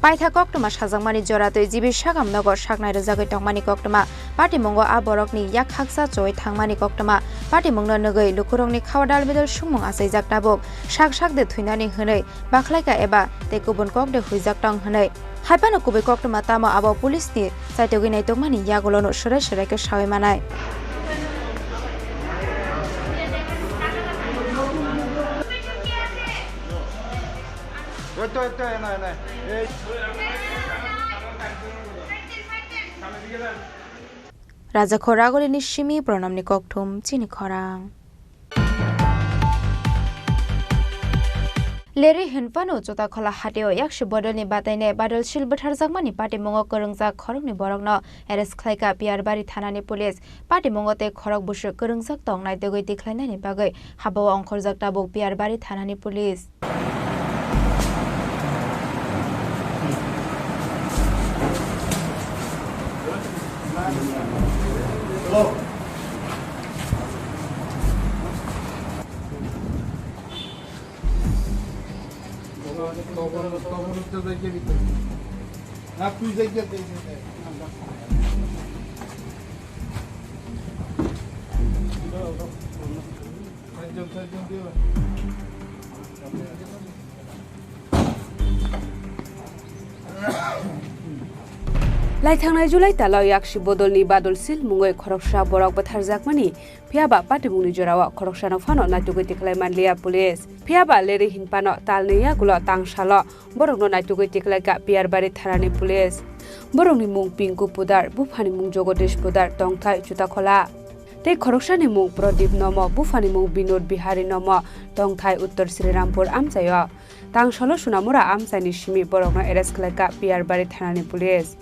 Paitha koktwma sajakmani joratwi G B sakam nogo saknai rwjagwi tongmani koktwma. Patimungo a borokni yak khaksa choi thangmani koktwma. Patimungno nugwi lukurokni khao dalbidal sumung achaijak tabuk, sak sak de thwinani hwnwi bakhlaika eba tei kubun kok de huijak tong hwnwi. Haiphano kubui koktwma tamo abo police ni chaitogwi naitokmani yagulono swrai swrai khe saui manai. Rajakhor Ragolini simi Pranamni kokthum chini khorang. Leri hinphano Chotakhola hatio yaksi bodolni bataine badol sil bwtharjakmani patimungo kwrwngjak khoroknwi borokno arrest khlaika Piyarbari thanani police. Patimungo tei khorok bwswk kwrwngjak tong naitugwi tikhlainani bagwi habao ongkhorjak tabuk Piyarbari thanani police. Laithangnai July talo yaksi bodolni badol sil mungwi khoroksa borok bwtharjakmani, phiyaba patimungni jorao khoroksano phano naitugwi tikhlai manliya police. Phiyaba leri hinphano talni yagulo tangsalo borokno naitugwi tikhlaika Piyarbari thanani police. Borokni mung Pinku Pudar, buphani mung Jagadish Pudar, tongthai Chutakhola. Tei khoroksani mung Pradip Nomo, buphani mung Binod Bihari Nomo, tongthai Uttor Srirampur amchaio. Tangsalo Sunamura amchaini simi borokno arrest khlaika Piyarbari thanani police.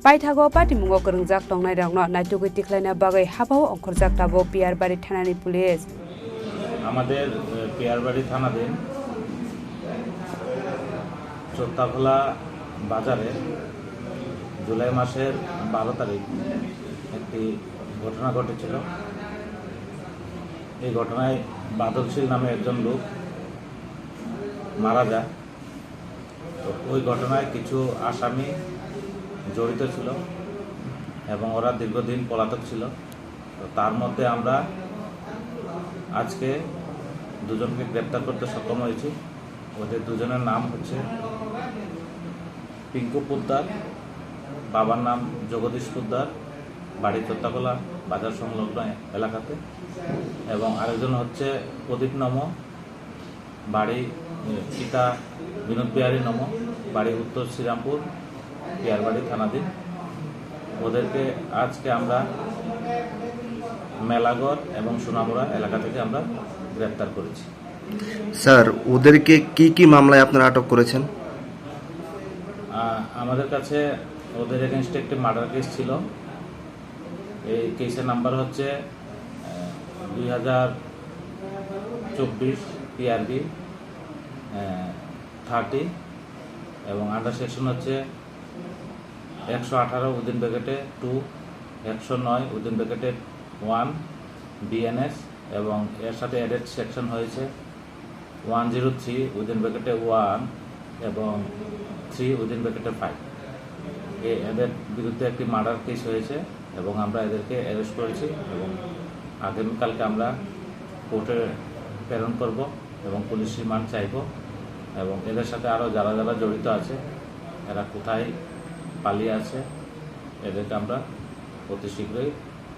Paithago patimungo kwrwngjak tongnairokno naitugwi tikhlaina bagwi habao ongkhorjak tabuk Piyarbari thanani police. আমাদের, এ, পিয়ারবাড়ি থানাধীন চোত্তাখোলা বাজারে জুলাই মাসের বারো তারিখ একটি ঘটনা ঘটেছিল। এই ঘটনায় বাদল শীল নামে একজন লোক মারা যায়। তো ওই ঘটনায় কিছু আসামি জড়িত ছিল এবং ওরা দীর্ঘদিন পলাতক ছিল। তো তার মধ্যে আমরা আজকে দুজনকে গ্রেপ্তার করতে সক্ষম হয়েছি। ওদের দুজনের নাম হচ্ছে পিঙ্কু পোদ্দার, বাবার নাম জগদীশ পোদ্দার, বাড়ি চোত্তাখোলা বাজার সংলগ্ন এলাকাতে, এবং আরেকজন হচ্ছে প্রদীপ নম, বাড়ি, এ, পিতা বিনোদ বিহারী নম, বাড়ি উত্তর শ্রীরামপুর, পিয়ারবাড়ি থানাধীন। ওদেরকে আজকে আমরা মেলাঘর এবং সোনামুড়া এলাকা থেকে আমরা গ্রেপ্তার করেছি। স্যার, ওদেরকে কি কি মামলায় আপনারা আটক করেছেন? আ, আমাদের কাছে ওদের এগেইনস্টে একটি মার্ডার কেস ছিল। এই কেসের নাম্বার হচ্ছে, আ, দুই হাজার চব্বিশ পিআরবি, আ, থার্টি এবং আন্ডার সেকশন হচ্ছে একশো আঠারো উইদিন ব্র্যাকেটে টু, একশো নয় উইদিন ব্র্যাকেটে ওয়ান বিএনএস, এবং এর সাথে অ্যাডেড সেকশন হয়েছে ওয়ান জিরো থ্রি উইদিন ব্র্যাকেটে ওয়ান এবং থ্রি উইদিন ব্র্যাকেটে ফাইভ। এ, এদের বিরুদ্ধে একটি মার্ডার কেস হয়েছে এবং আমরা এদেরকে অ্যারেস্ট করেছি এবং আগামীকালকে আমরা কোর্টে প্রেরণ করব এবং পুলিশ রিমান্ড চাইব এবং এদের সাথে আরও যারা যারা জড়িত আছে, এরা কোথায় পালিয়ে আছে, এদেরকে আমরা অতি শীঘ্রই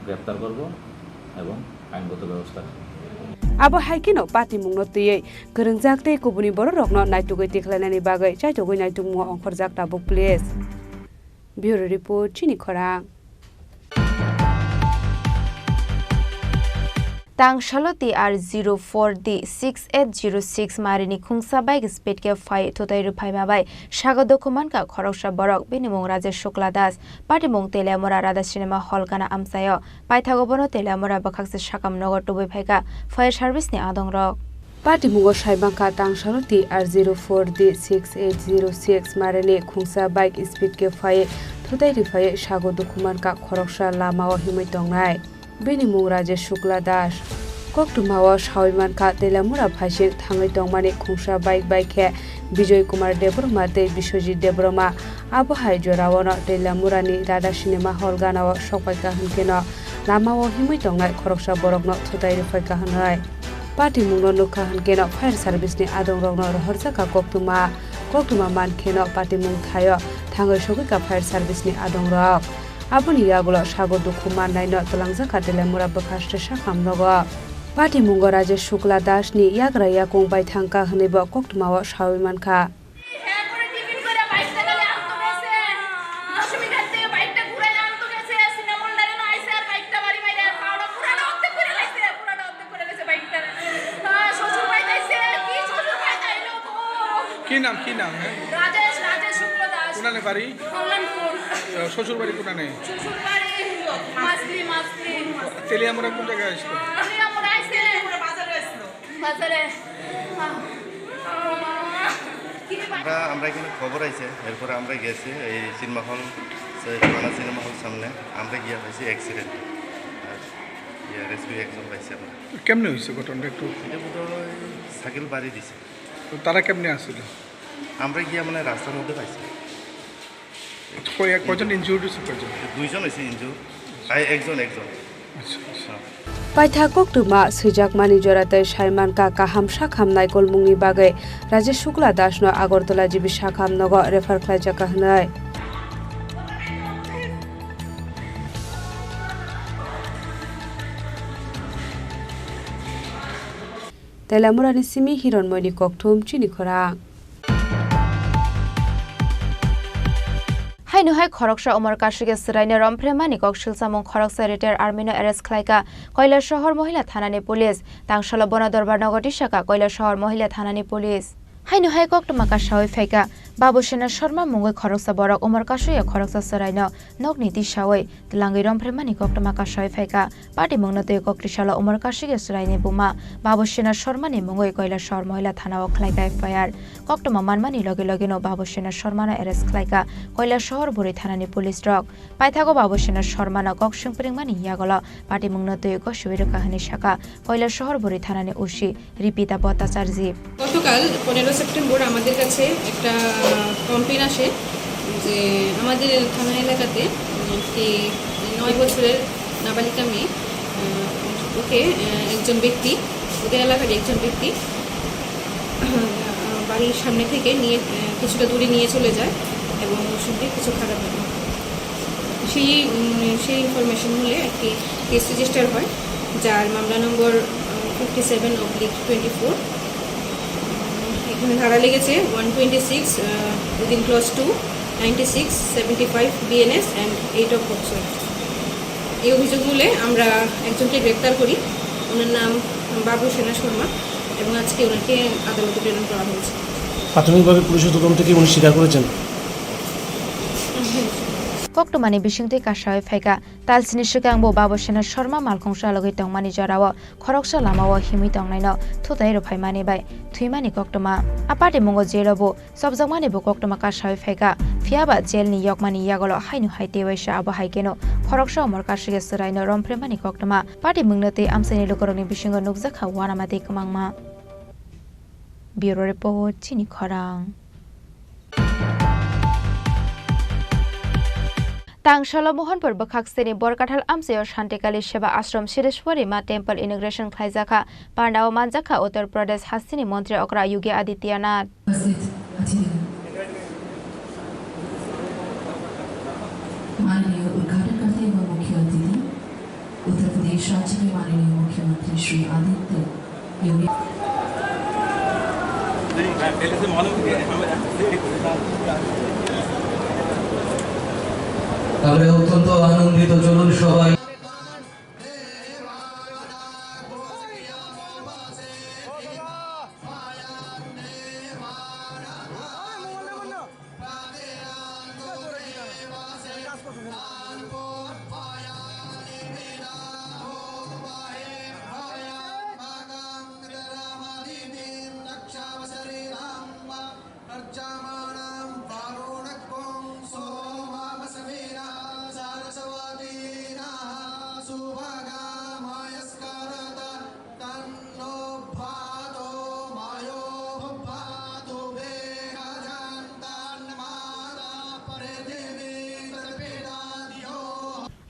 গ্রেপ্তার করব এবং আইনগত ব্যবস্থা নেব। Abo hai kheno patimungno twiwi kwrwngjak tei kubuni bororokno naitugwi tikhlainani bagwi chaitugwi naitukmungo ongkhorjak tabuk police. Bureau report, chini khorang. Tangsalo T R zero four D six eight zero six marini khungsa bike speed khe phai thutai rwphaima bai sago dukhu mankha khoroksa borok, bini mung Rajesh Shukla Das, patimung Teliamura Radha Cinema Hall gana amchaio. Paithago bono Teliamura bwkhakse sakam nogo tubui phaikha fire service ni adongrok. Patimungo saimankha tangsalo T R zero four D six eight zero six marini khungsa bike speed khe phai thutai rwphai sago dukhu mankha khoroksa lamao himwi tongnai. Bini mung Rajesh Shukla Das. Koktwmao saui mankha, Teliamura phaising thangwi tongmani khungsa bike bai khe Bijoy Kumar Debbarma tei Biswajit Debbarma. Abo hai joraono Teliamurani Radha Cinema Hall ganao sokpaikha hwnkheno lamao himwi tongnai khoroksa borokno thutai rwphaikha hwnwi. Patimungno nukha hwnkhe no fire service ni adongrokno rohorjakha koktwma. Koktwma mankheno patimung thaio thangwi sogwikha fire service ni adongrok. Aboni yagulo sago dukhu mannaino twlangjakha Teliamura bwkhaste sakham nogo. Patimungo Rajesh Shukla Das ni yagra yakung bai thangkha hwnwibo koktwmao sawi mankha. হ্যাঁ করে টিফিন করে বাইশটা গাড়ি আনতো গেছে। দশমী ঘাট থেকে বাইকটা ঘুরে আনতো গেছে। সিনেমন ডারে না আইসে আর বাইকটা বাড়ি বাইরে আর পাওড়া পুরাটা অর্ধেক করে গেছে। পুরাটা অর্ধেক করে গেছে বাইকটা। আহ, শ্বশুর বাড়ি যাইছে। কি শ্বশুর বাড়ি যাইলো গো? কি নাম, কি নাম, হ্যাঁ? রাজেশ, রাজেশ শুক্ল দাস। কোনানে বাড়ি? কল্যাণপুর। আহ, শ্বশুর বাড়ি কোনানে? শ্বশুর বাড়ি মাছলি, মাছলি। তেলিয়ামুড়া কোন জায়গায় আসতো? তেলিয়ামুড়া আইসে। বাজারে আসলো। বাজারে। আহ। আমরা, আমরা এখানে খবর আইছে, এরপরে আমরা গেছি এই সিনেমা হল, সে পুরানা সিনেমা হল সামনে, আমরা গিয়া পাইছি অ্যাক্সিডেন্ট। আর ইয়া, রেস্কিউ একজন পাইছি আমরা। কেমনে হয়েছে ঘটনাটা একটু? এটা বোধহয় সাইকেল বাড়ি দিছে। তো তারা কেমনে আসছিল? আমরা গিয়া মানে রাস্তার মধ্যে পাইছি। কয়-, কয়জন ইনজিউর্ড হয়েছে, কয়জন? দুইজন হয়েছে ইনজিউর্ড। আই, একজন, একজন। আচ্ছা, আচ্ছা। হ্যাঁ। Paitha koktwma swijakmani jora tei saimankha kaham sakham naikolmungni bagwi Rajesh Shukla Dasno Agartala G B sakham nogo refer khlaijakha hwnwi. Teliamurani simi Hironmoini Kokthum chini khorang. Haino hai khoroksa umor kasike swraino romphre mani kok silsamung khoroksa retired army no arrest khlaika Koilasohor mohila thanani police. Tangsalo bono dorbar nogo tisaka Koilasohor mohila thanani police. Haino hai koktwma kasawi phaika Babusena Sharma mungwi khoroksa borok umor kasuya khoroksa swraino nokni tisawi twlangwi romphre mani koktwma kasawi phaika. Patimungno twi kok tisalo umor kasike swraini buma Babusena Sharmani mungwi Koilasohor mohila thanao khlaika F I R. Koktwma manmani logi logino Babusena Sharmano arrest khlaika Koilasohor buri thanani police rok. Paithago Babusena Sharmano kok swngpringmani yagolo patimungno twi gosiwi rwkha hwnwi saka Koilasohor buri thanani O C Ripita Bhattacharjee. গতকাল পনেরো সেপ্টেম্বর আমাদের কাছে একটা কমপ্লেন আসে যে আমাদের থানা এলাকাতে একটি নয় বছরের নাবালিকা মেয়ে, আহ, ওকে, আহ, একজন ব্যক্তি, ওদের এলাকার একজন ব্যক্তি, আহ, বাড়ির সামনে থেকে নিয়ে, আহ, কিছুটা দূরে নিয়ে চলে যায় এবং ওর সঙ্গে কিছু খারাপ ব্যবহার করে। সেই, উম, সেই ইনফরমেশন মূলে একটি কেস রেজিস্টার হয়, যার মামলা নম্বর, আহ, fifty seven oblique twenty four। উম, এখানে ধারা লেগেছে one twenty six, ah, within clause two, ninety six, seventy five B N S and eight of POCSO। এই অভিযোগ মূলে আমরা একজনকে গ্রেপ্তার করি, ওনার নাম বাবু সেনা শর্মা, এবং আজকে ওনাকে আদালতে প্রেরণ করা হয়েছে। প্রাথমিকভাবে পুলিশের তদন্তে কি উনি স্বীকার করেছেন? Koktwmani bisingtwi kasawi phaika, talsini swkang bo Babusena Sharma malkhung chalogwi tongmani jorao khoroksa lamao himwi tongnaino thutai rwphaimani bai thwimani koktwma. A patimungo jelo bo chopjakmani bo koktwma kasawi phaika, phiyaba jelni yokmani yagolo haino hai teiwaisa abo hai kheno khoroksa umor kasike swraino romphre mani koktwma. Patimungno tei amchaini lukurokni bisingo nukjakha uanama tei kwmangma. Bureau Report, chini khorang. Tangsalo Mohanpur bwkhakseni Borkathal amchaio Shantikali Seva Ashram Sideshwari Ma Temple inauguration khlaijakha. Pandao manjakha Uttar Pradesh hasteni Montri okra Yogi Adityanath. उपस्थित अतिथिगण, माननीय उद्घाटनकर्ता एवं मुख्य अतिथि उत्तर प्रदेश राज्य के माननीय मुख्यमंत्री श्री आदित्य योगी। আমরা অত্যন্ত আনন্দিত। চলুন সবাই।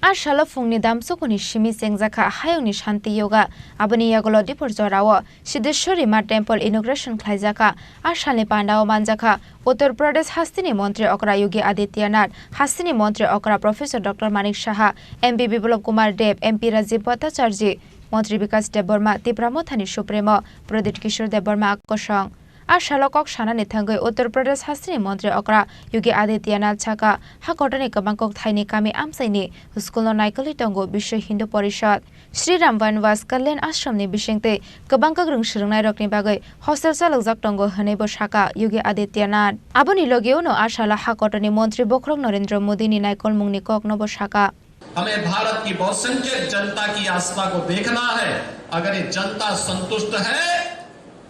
A salo phungni damsukuni simi chengjakha Hayungni Shanti Yoga. Aboni yagulo Dipor jorao Siddheshwari Ma Temple inauguration khlaijakha. A salni pandao manjakha Uttar Pradesh hasteni Montri Okra Yogi Adityanath, hasteni Montri Okra Professor Doctor Manik Saha, M P Biplab Kumar Deb, M P Rajiv Bhattacharjee, Montri Bikash Debbarma, Tipra Mothani Supremo Pradyut Kishore Debbarma kosong. A salo kok sanani thangwi Uttar Pradesh hasteni Montri Okra Yogi Adityanath saka, ha kotorni kwbang kok thaini kami amchaini school no naikolwi tongo Biswa Hindu Porishad. Shri Ram Vanvas Kalyan Ashram ni bisingtwi kwbang kwrwng swrwngnairokni bagwi hostel chalokjak tongo hwnwi bo saka Yogi Adityanath. Aboni logio no a salo ha kotorni Montri Bokhorok Narendra Modi ni naikolmungni kok no bo saka. हमें भारत की बहुसंख्यक जनता की आस्था को देखना है। अगर ये जनता संतुष्ट है,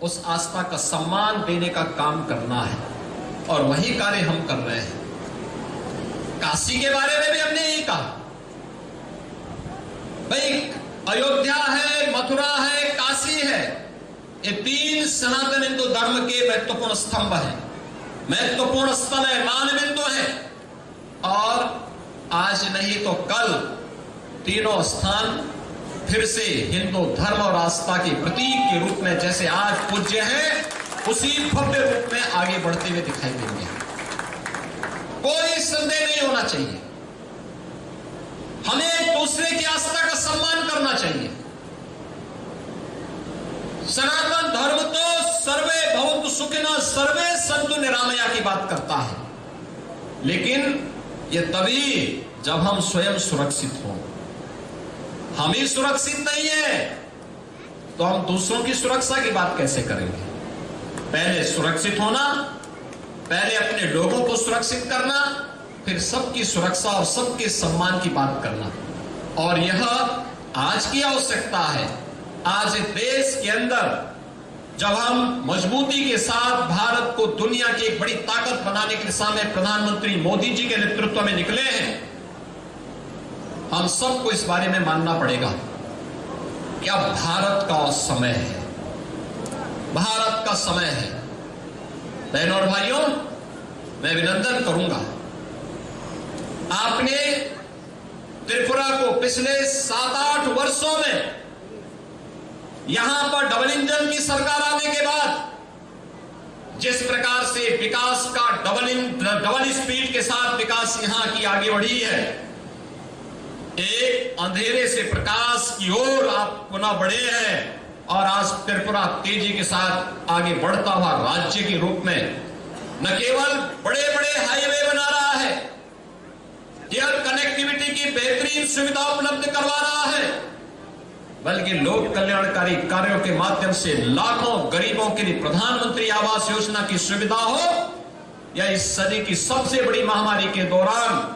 उस आस्था का सम्मान देने का काम करना है, और वही कार्य हम कर रहे हैं। काशी के बारे में भी हमने यही कहा, भाई, अयोध्या है, मथुरा है, काशी है, ये तीन सनातन हिंदू धर्म के महत्वपूर्ण स्तंभ हैं, महत्वपूर्ण स्थल है, मान बिंदु है। और आज नहीं तो कल तीनों स्थान फिर से हिंदू धर्म और आस्था के प्रतीक के रूप में, जैसे आज पूज्य हैं, उसी भव्य रूप में आगे बढ़ते हुए दिखाई देंगे। कोई संदेह नहीं होना चाहिए। हमें एक दूसरे की आस्था का सम्मान करना चाहिए। सनातन धर्म तो सर्वे भवन्तु सुखिनः, सर्वे सन्तु निरामया की बात करता है, लेकिन ये तभी जब हम स्वयं सुरक्षित हों। हम ही सुरक्षित नहीं है, तो हम दूसरों की सुरक्षा की बात कैसे करेंगे? पहले सुरक्षित होना, पहले अपने लोगों को सुरक्षित करना, फिर सबकी सुरक्षा और सबके सम्मान की बात करना। और यह आज की आवश्यकता है। आज देश के अंदर जब हम मजबूती के साथ भारत को दुनिया की एक बड़ी ताकत बनाने की दिशा में प्रधानमंत्री मोदी जी के नेतृत्व में निकले हैं, हम सबको इस बारे में मानना पड़ेगा कि अब भारत का समय है, भारत का समय है। बहनों और भाइयों, मैं अभिनंदन करूंगा, आपने त्रिपुरा को पिछले सात आठ वर्षों में यहां पर डबल इंजन की सरकार आने के बाद जिस प्रकार से विकास का डबल इन, डबल स्पीड के साथ विकास यहाँ की आगे बढ़ी है, एक अंधेरे से प्रकाश की ओर आप पुनः बढ़े हैं और आज त्रिपुरा तेजी के साथ आगे बढ़ता हुआ राज्य के रूप में न केवल बड़े-बड़े हाईवे बना रहा है, एयर कनेक्टिविटी की बेहतरीन सुविधा उपलब्ध करवा रहा है, बल्कि लोक कल्याणकारी कार्यों के माध्यम से लाखों गरीबों के लिए प्रधानमंत्री आवास योजना की सुविधा हो या इस सदी की सबसे बड़ी महामारी के दौरान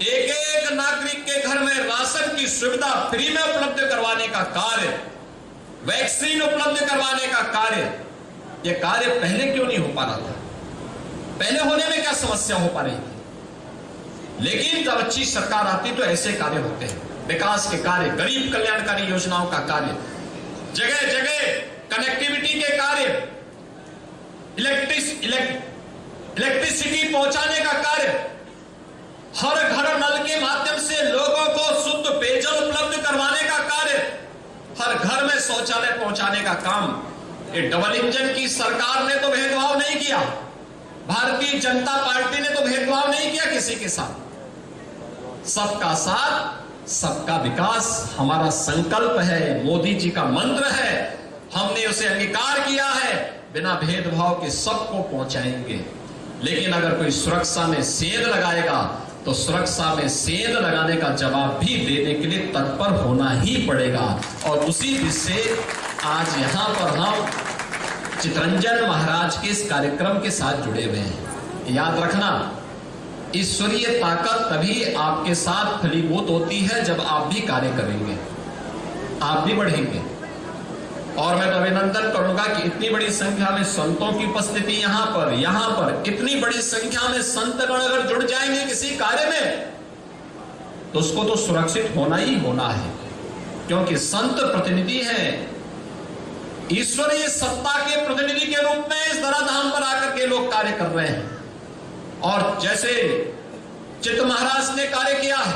एक एक नागरिक के घर में राशन की सुविधा फ्री में उपलब्ध करवाने का कार्य, वैक्सीन उपलब्ध करवाने का कार्य, ये कार्य पहले क्यों नहीं हो पा रहा था? पहले होने में क्या समस्या हो पा रही थी? लेकिन जब अच्छी सरकार आती तो ऐसे कार्य होते हैं, विकास के कार्य, गरीब कल्याणकारी योजनाओं का कार्य, जगह जगह कनेक्टिविटी के कार्य, इलेक्ट्रिस इलेक्ट्रिसिटी पहुंचाने का कार्य, हर घर नल के माध्यम से लोगों को शुद्ध पेयजल उपलब्ध करवाने का कार्य, हर घर में शौचालय पहुंचाने का काम, ये डबल इंजन की सरकार ने तो भेदभाव नहीं किया, भारतीय जनता पार्टी ने तो भेदभाव नहीं किया किसी के साथ। सबका साथ, सबका विकास हमारा संकल्प है, मोदी जी का मंत्र है। हमने उसे अंगीकार किया है, बिना भेदभाव के सबको पहुंचाएंगे। लेकिन अगर कोई सुरक्षा में सेंध लगाएगा, तो सुरक्षा में सेंध लगाने का जवाब भी देने के लिए तत्पर होना ही पड़ेगा। और उसी दिल से आज यहाँ पर हम चितरंजन महाराज के इस कार्यक्रम के साथ जुड़े हुए हैं। याद रखना, ईश्वरीय ताकत तभी आपके साथ फलीभूत होती है, जब आप भी कार्य करेंगे, आप भी बढ़ेंगे। और मैं तो अभिनंदन करूंगा कि इतनी बड़ी संख्या में संतों की उपस्थिति यहाँ पर, यहाँ पर इतनी बड़ी संख्या में संतगण अगर जुड़ जाएंगे किसी कार्य में, तो उसको तो सुरक्षित होना ही होना है, क्योंकि संत प्रतिनिधि हैं, ईश्वरीय सत्ता के प्रतिनिधि के रूप में इस धराधाम पर आकर के लोग कार्य कर रहे हैं। और जैसे चित्त महाराज ने कार्य किया है,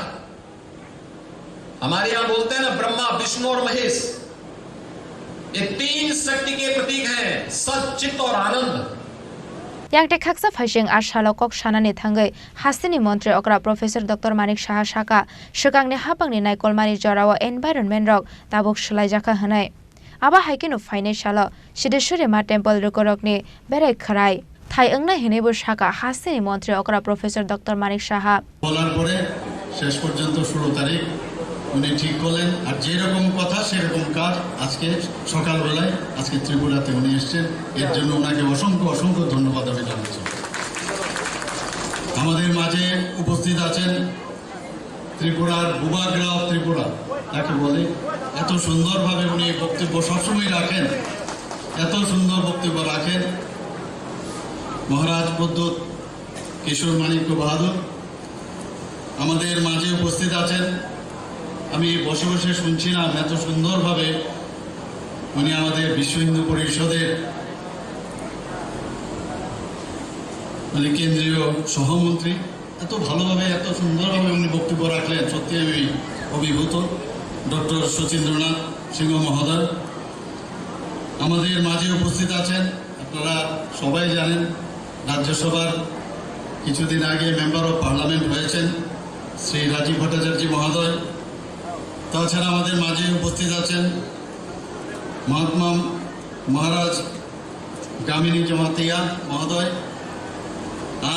हमारे यहाँ बोलते हैं ना, ब्रह्मा, विष्णु और महेश, ये तीन शक्ति के प्रतीक हैं सत, चित्त और आनंद। Yang tei khaksa phaising a salo kok sanani thangwi hasteni montri okra Professor Doctor Manik Saha sakha, swkangni hapangni naikolmani jorao environment rok tabuk swlaijakha hwnwi. Abo hai kheno phainai salo Siddheshwari Ma Temple rukorokni berai khwrai thai wngnai hwnwibo sakha hasteni montri okra Professor Doctor Manik Saha. বলার পরে শেষ পর্যন্ত ষোলো তারিখ উনি ঠিক করলেন, আর যেরকম কথা সেরকম কাজ। আজকে সকালবেলায় আজকে ত্রিপুরাতে উনি এসেছেন, এর জন্য ওনাকে অসংখ্য অসংখ্য ধন্যবাদ আমি জানাচ্ছি। আমাদের মাঝে উপস্থিত আছেন ত্রিপুরার বুবাগ্রা অফ ত্রিপুরা, তাকে বলে, এত সুন্দরভাবে উনি বক্তব্য সবসময় রাখেন, এত সুন্দর বক্তব্য রাখেন মহারাজ প্রদ্যোৎ কিশোর মাণিক্য বাহাদুর আমাদের মাঝে উপস্থিত আছেন। আমি বসে বসে শুনছিলাম এত সুন্দরভাবে উনি আমাদের বিশ্ব হিন্দু পরিষদের উনি কেন্দ্রীয় সহমন্ত্রী, এত ভালোভাবে এত সুন্দরভাবে উনি বক্তব্য রাখলেন, সত্যি আমি অভিভূত। ডক্টর শচীন্দ্রনাথ সিংহ মহোদয় আমাদের মাঝে উপস্থিত আছেন। আপনারা সবাই জানেন, রাজ্যসভার কিছুদিন আগে মেম্বার অফ পার্লামেন্ট হয়েছেন শ্রী রাজীব ভট্টাচার্য মহোদয়। তাছাড়া আমাদের মাঝে উপস্থিত আছেন মহাত্মা মহারাজ গামিনী জমাতিয়া মহোদয়।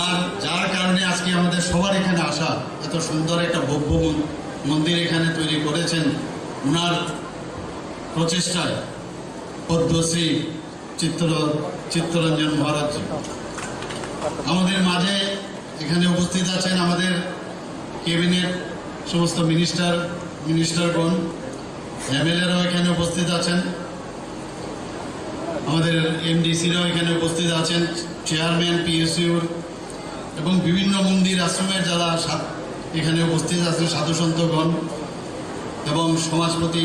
আর যার কারণে আজকে আমাদের সবার এখানে আসা, এত সুন্দর একটা ভব্য মন-, মন্দির এখানে তৈরি করেছেন ওনার প্রচেষ্টায়, পদ্মশ্রী চিত্ত-, চিত্তরঞ্জন মহারাজজি। আমাদের মাঝে এখানে উপস্থিত আছেন আমাদের ক্যাবিনেট, সমস্ত মিনিস্টার, মিনিস্টারগণ, এমএলএরাও এখানে উপস্থিত আছেন, আমাদের এমডিসিরাও এখানে উপস্থিত আছেন, চেয়ারম্যান পিএসইউর এবং বিভিন্ন মন্দির আশ্রমের যারা সা-, এখানে উপস্থিত আছেন, সাধু সন্তগণ এবং সমাজপতি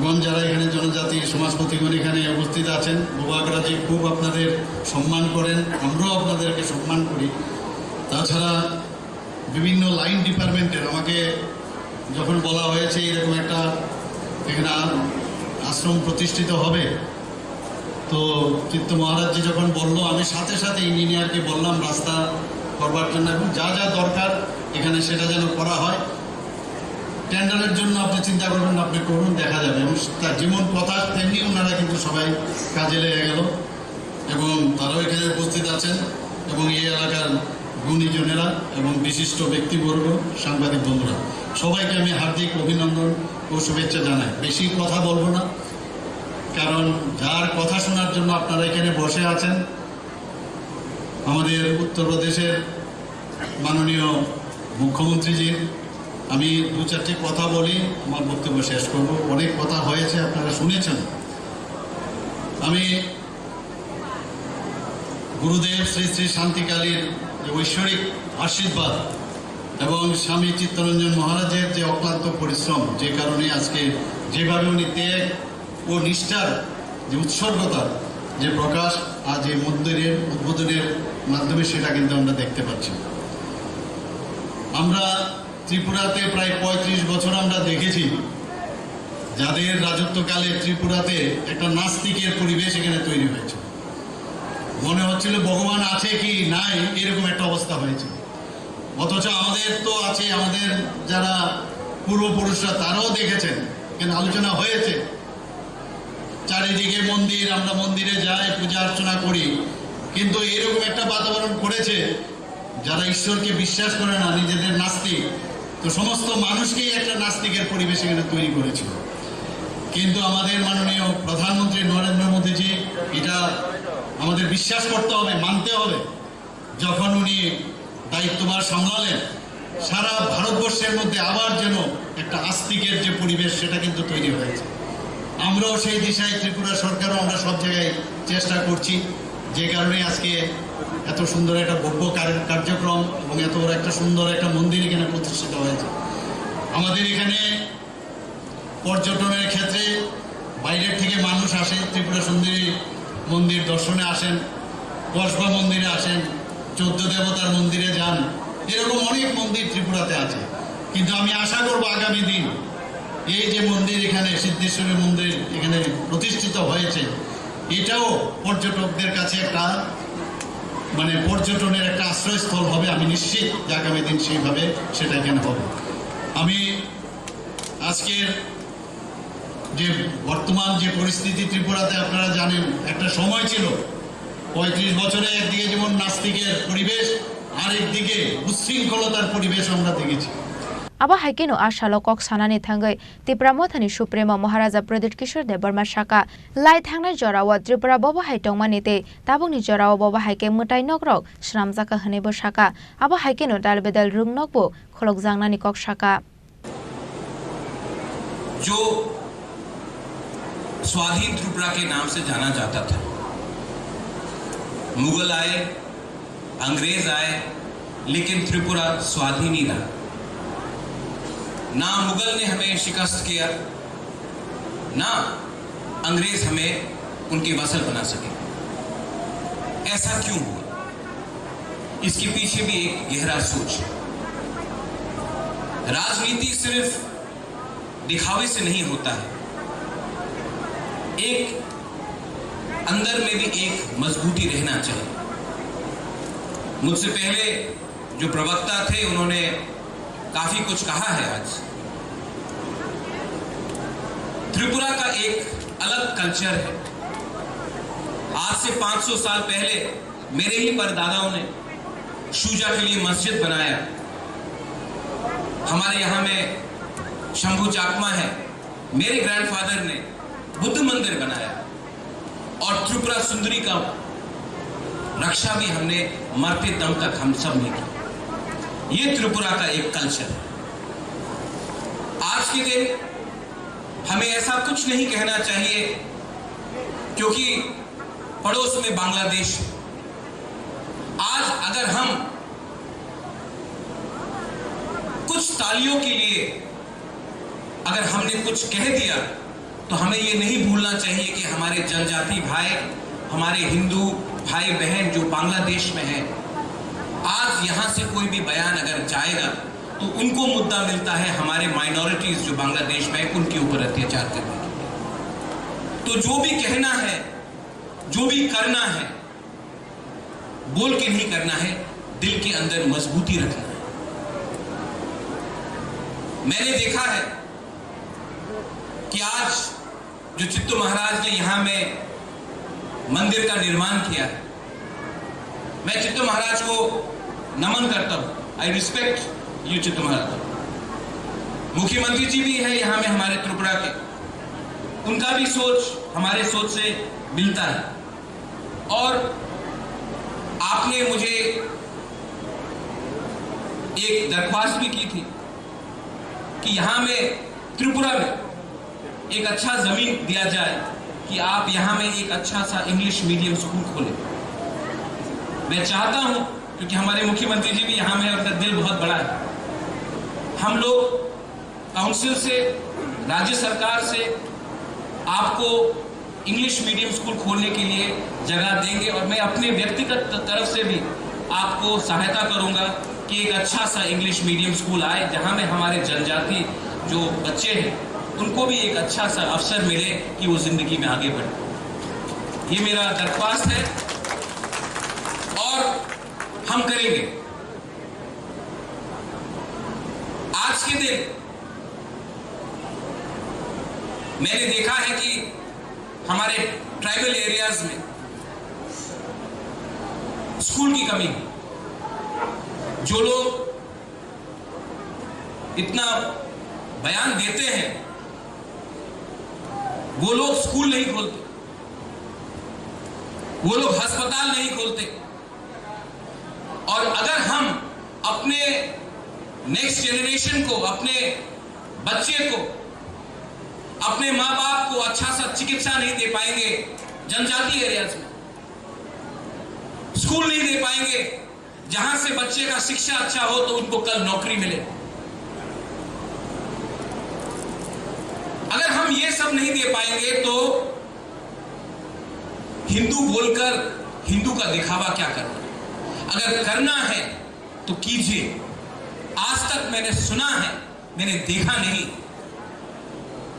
গণ যারা এখানে জনজাতি সমাজপতিগণ এখানে উপস্থিত আছেন, বুবাগ্রাজি খুব আপনাদের সম্মান করেন, আমরাও আপনাদেরকে সম্মান করি। তাছাড়া বিভিন্ন লাইন ডিপার্টমেন্টের আমাকে যখন বলা হয়েছে এরকম একটা এখানে আ-, আশ্রম প্রতিষ্ঠিত হবে, তো চিত্ত মহারাজজি যখন বলল, আমি সাথে সাথে ইঞ্জিনিয়ারকে বললাম রাস্তা করবার জন্য এবং যা যা দরকার এখানে সেটা যেন করা হয়। টেন্ডারের জন্য আপনি চিন্তা করবেন না, আপনি করুন, দেখা যাবে। এবং তার যেমন কথা তেমনি ওনারা কিন্তু সবাই কাজে লেগে গেল এবং তারাও এখানে উপস্থিত আছেন এবং এই এলাকার গুণীজনেরা এবং বিশিষ্ট ব্যক্তিবর্গ, সাংবাদিক বন্ধুরা, সবাইকে আমি হার্দিক অভিনন্দন ও শুভেচ্ছা জানাই। বেশি কথা বলবো না, কারণ যার কথা শোনার জন্য আপনারা এখানে বসে আছেন, আমাদের উত্তরপ্রদেশের মাননীয় মুখ্যমন্ত্রীজির, আমি দু চারটি কথা বলি, আমার বক্তব্য শেষ করব। অনেক কথা হয়েছে, আপনারা শুনেছেন। আমি গুরুদেব শ্রী শ্রী শান্তিকালীর যে ঐশ্বরিক আশীর্বাদ এবং স্বামী চিত্তরঞ্জন মহারাজের যে অক্লান্ত পরিশ্রম, যে কারণে আজকে যেভাবে উনি ত্যাগ ও নিষ্ঠার যে উৎসর্গতা, যে প্রকাশ আজ এই মন্দিরের উদ্বোধনের মাধ্যমে, সেটা কিন্তু আমরা দেখতে পাচ্ছি। আমরা ত্রিপুরাতে প্রায় পঁয়ত্রিশ বছর আমরা দেখেছি, যাদের রাজত্বকালে ত্রিপুরাতে একটা নাস্তিকের পরিবেশ এখানে তৈরি হয়েছে। মনে হচ্ছিল ভগবান আছে কি নাই, এরকম একটা অবস্থা হয়েছে। অথচ আমাদের তো আছে, আমাদের যারা পূর্বপুরুষরা তারাও দেখেছেন, এখানে আলোচনা হয়েছে, চারিদিকে মন্দির, আমরা মন্দিরে যাই, পূজা অর্চনা করি, কিন্তু এরকম একটা বাতাবরণ করেছে, যারা ঈশ্বরকে বিশ্বাস করে না, নিজেদের নাস্তিক, তো সমস্ত মানুষকেই একটা নাস্তিকের পরিবেশ এখানে তৈরি করেছিল। কিন্তু আমাদের মাননীয় প্রধানমন্ত্রী নরেন্দ্র মোদীজি এটা আমাদের বিশ্বাস করতে হবে, মানতে হবে। যখন উনি দায়িত্বভার সামলালেন, সারা ভারতবর্ষের মধ্যে আবার যেন একটা আস্তিকের যে পরিবেশ, সেটা কিন্তু তৈরি হয়েছে। আমরাও সেই দিশায়, ত্রিপুরা সরকারও, আমরা সব জায়গায় চেষ্টা করছি, যে কারণে আজকে এত সুন্দর একটা ভব্য কার-, কার্যক্রম এবং এত বড় একটা সুন্দর একটা মন্দির এখানে প্রতিষ্ঠিত হয়েছে। আমাদের এখানে পর্যটনের ক্ষেত্রে বাইরের থেকে মানুষ আসে, ত্রিপুরা সুন্দরী মন্দির দর্শনে আসেন, কসবা মন্দিরে আসেন, চোদ্দ দেবতার মন্দিরে যান, এরকম অনেক মন্দির ত্রিপুরাতে আছে। কিন্তু আমি আশা করব আগামী দিন এই যে মন্দির এখানে, সিদ্ধেশ্বরী মন্দির এখানে প্রতিষ্ঠিত হয়েছে, এটাও পর্যটকদের কাছে একটা মানে পর্যটনের একটা আশ্রয়স্থল হবে। আমি নিশ্চিত যে আগামী দিন সেইভাবে সেটা এখানে হবে। আমি আজকের যে বর্তমান যে পরিস্থিতি ত্রিপুরাতে আপনারা জানেন, একটা সময় ছিল পঁয়ত্রিশ বছরে একদিকে যেমন নাস্তিকের পরিবেশ, আরেকদিকে উচ্ছৃঙ্খলতার পরিবেশ আমরা দেখেছি। Abo hai kheno a salo kok sanani thangwi Tipra Mothani Supremo Maharaja Pradyut Kishore Debbarma saka, lai thangnai jorao Tripura bobo hai tongmani tei tabukni jorao bobo hai khe mwtai nokrok swnamjakha hwnwibo saka. Abo hai kheno dal bedal rwng nokbo kholopjaknani kok saka. जो स्वाधीन त्रिपुरा के नाम से जाना जाता था। मुगल आए, अंग्रेज आए, लेकिन त्रिपुरा स्वाधीन ही रहा। ना मुगल ने हमें शिकस्त किया, ना अंग्रेज हमें उनके वसल बना सके। ऐसा क्यों हुआ? इसके पीछे भी एक गहरा सोच है। राजनीति सिर्फ दिखावे से नहीं होता है, एक अंदर में भी एक मजबूती रहना चाहिए। मुझसे पहले जो प्रवक्ता थे, उन्होंने काफी कुछ कहा है। आज त्रिपुरा का एक अलग कल्चर है। आज से पाँच सौ साल पहले मेरे ही परदादाओं ने शूजा के लिए मस्जिद बनाया। हमारे यहाँ में शंभू चाकमा है, मेरे ग्रैंडफादर ने बुद्ध मंदिर बनाया और त्रिपुरा सुंदरी का रक्षा भी हमने मरते दम तक हम सब ने की। ये त्रिपुरा का एक कल्चर है। आज के दिन हमें ऐसा कुछ नहीं कहना चाहिए, क्योंकि पड़ोस में बांग्लादेश है। आज अगर हम कुछ तालियों के लिए अगर हमने कुछ कह दिया, तो हमें ये नहीं भूलना चाहिए कि हमारे जनजाति भाई, हमारे हिंदू भाई बहन जो बांग्लादेश में हैं, आज यहाँ से कोई भी बयान अगर जाएगा, तो उनको मुद्दा मिलता है हमारे माइनॉरिटीज जो बांग्लादेश में हैं, उनके ऊपर अत्याचार करने के लिए। तो जो भी कहना है, जो भी करना है, बोल के नहीं करना है, दिल के अंदर मजबूती रखना है। मैंने देखा है कि आज जो चित्तू महाराज ने यहाँ में मंदिर का निर्माण किया है, मैं चित्तू महाराज को नमन करता हूँ। I respect you चित्तू महाराज। मुख्यमंत्री जी भी है यहाँ में हमारे त्रिपुरा के, उनका भी सोच हमारे सोच से मिलता है। और आपने मुझे एक दरख्वास्त भी की थी कि यहाँ में त्रिपुरा में एक अच्छा जमीन दिया जाए कि आप यहाँ में एक अच्छा सा इंग्लिश मीडियम स्कूल खोलें। मैं चाहता हूँ, क्योंकि हमारे मुख्यमंत्री जी भी यहाँ में, उनका दिल बहुत बड़ा है, हम लोग काउंसिल से, राज्य सरकार से आपको इंग्लिश मीडियम स्कूल खोलने के लिए जगह देंगे और मैं अपने व्यक्तिगत तरफ से भी आपको सहायता करूंगा कि एक अच्छा सा इंग्लिश मीडियम स्कूल आए, जहां में हमारे जनजाति जो बच्चे हैं, उनको भी एक अच्छा सा अवसर मिले कि वो जिंदगी में आगे बढ़े। ये मेरा दरख्वास्त है और हम करेंगे। आज के दिन मैंने देखा है कि हमारे ट्राइबल एरियाज में स्कूल की कमी है। जो लोग इतना बयान देते हैं, वो लोग स्कूल नहीं खोलते, वो लोग अस्पताल नहीं खोलते। और अगर हम अपने नेक्स्ट जनरेशन को, अपने बच्चे को, अपने माँ बाप को अच्छा सा चिकित्सा नहीं दे पाएंगे, जनजाति एरियाज में स्कूल नहीं दे पाएंगे, जहां से बच्चे का शिक्षा अच्छा हो तो उनको कल नौकरी मिले। अगर हम ये सब नहीं दे पाएंगे तो हिंदू बोलकर हिंदू का दिखावा क्या करना है? अगर करना है तो कीजिए, आज तक मैंने सुना है, मैंने देखा नहीं।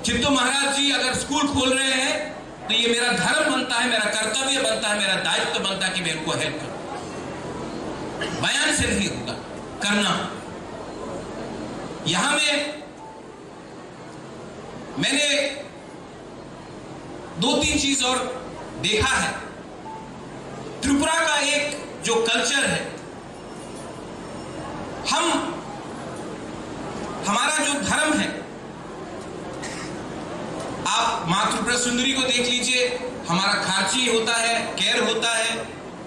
चित्तो महाराज जी अगर स्कूल खोल रहे हैं तो ये मेरा धर्म बनता है, मेरा कर्तव्य बनता है, मेरा दायित्व बनता है कि मैं इनको हेल्प करूं। बयान से नहीं होगा, करना होगा। यहां में मैंने दो तीन चीज और देखा है। त्रिपुरा का एक जो कल्चर है, हम, हमारा जो धर्म है, आप माँ त्रिपुरा सुंदरी को देख लीजिए, हमारा खारची होता है, केर होता है,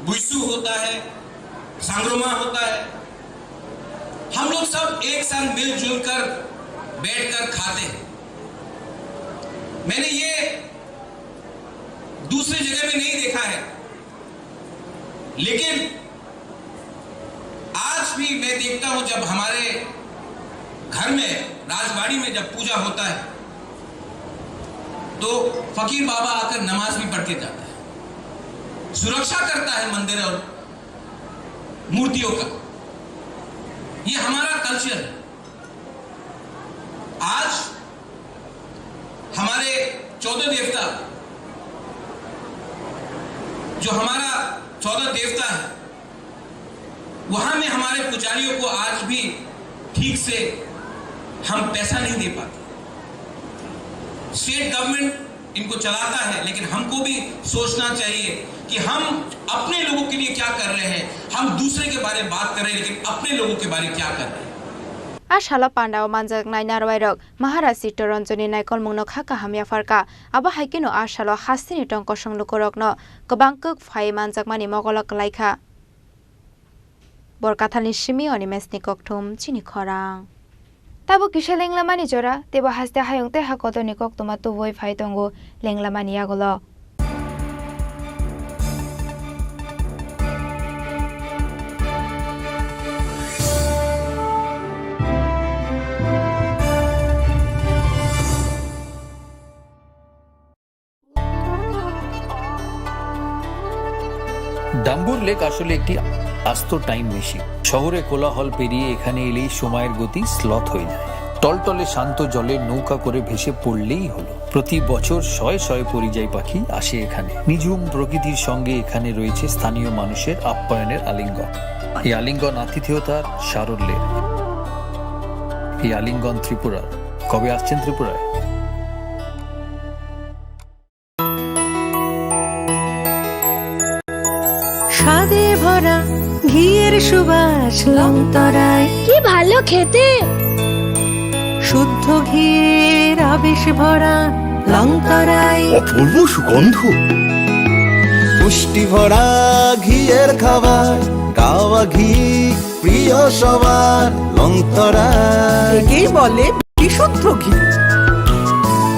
बुइसू होता है, सांग्रोमा होता है। हम लोग सब एक साथ मिलजुल कर बैठकर खाते हैं। मैंने ये दूसरी जगह में नहीं देखा है, लेकिन आज भी मैं देखता हूं, जब हमारे घर में, राजवाड़ी में जब पूजा होता है, तो फकीर बाबा आकर नमाज भी पढ़ के जाता है, सुरक्षा करता है मंदिर और मूर्तियों का। ये हमारा कल्चर है। आज हमारे चौदह देवता, जो हमारा चौदह देवता है, वहां में हमारे पुजारियों को आज भी ठीक से हम पैसा नहीं दे पाते। स्टेट गवर्नमेंट इनको चलाता है, लेकिन हमको भी सोचना चाहिए कि हम अपने लोगों के लिए क्या कर रहे हैं। हम दूसरे के बारे में बात कर रहे हैं, लेकिन अपने लोगों के बारे में क्या कर रहे हैं। A salo pandao manjaknai narwai rok Maharaj Chittaranjani naikolmungno kha kaham yapharkha. Abo hai kheno a salo hasteni tong kosong lukurokno kwbang kwk phai manjakmani mogolo kwlaikha. Borkathalni simi Animeshni kokthum chini khorang. Tabuk kisa lenglamani jora, teibo haste hayung tei hakotorni koktwma tubui phai tongo lenglamani yagulo. ডাম্বুর লেক আসলে একটি আস্ত time machine. শহরে কোলাহল পেরিয়ে এখানে এলেই সময়ের গতি স্লথ হয়ে যায়। টলটলে শান্ত জলে নৌকা করে ভেসে পড়লেই হলো। প্রতি বছর শয়ে শয়ে পরিযায়ী পাখি আসে এখানে। নিঝুম প্রকৃতির সঙ্গে এখানে রয়েছে স্থানীয় মানুষের আপ্যায়নের আলিঙ্গন। এই আলিঙ্গন আতিথেয়তার সারল্যের। এই আলিঙ্গন ত্রিপুরার। কবে আসছেন ত্রিপুরায়? স্বাদে ভরা ঘিয়ের সুবাস লংতরাই। কি ভালো খেতে! শুদ্ধ ঘিয়ের আবেশ ভরা লংতরাই। অপূর্ব সুগন্ধ। পুষ্টি ভরা ঘিয়ের খাবার, গাওয়া ঘি প্রিয় সবার লংতরাই। একেই বলে বিশুদ্ধ ঘি।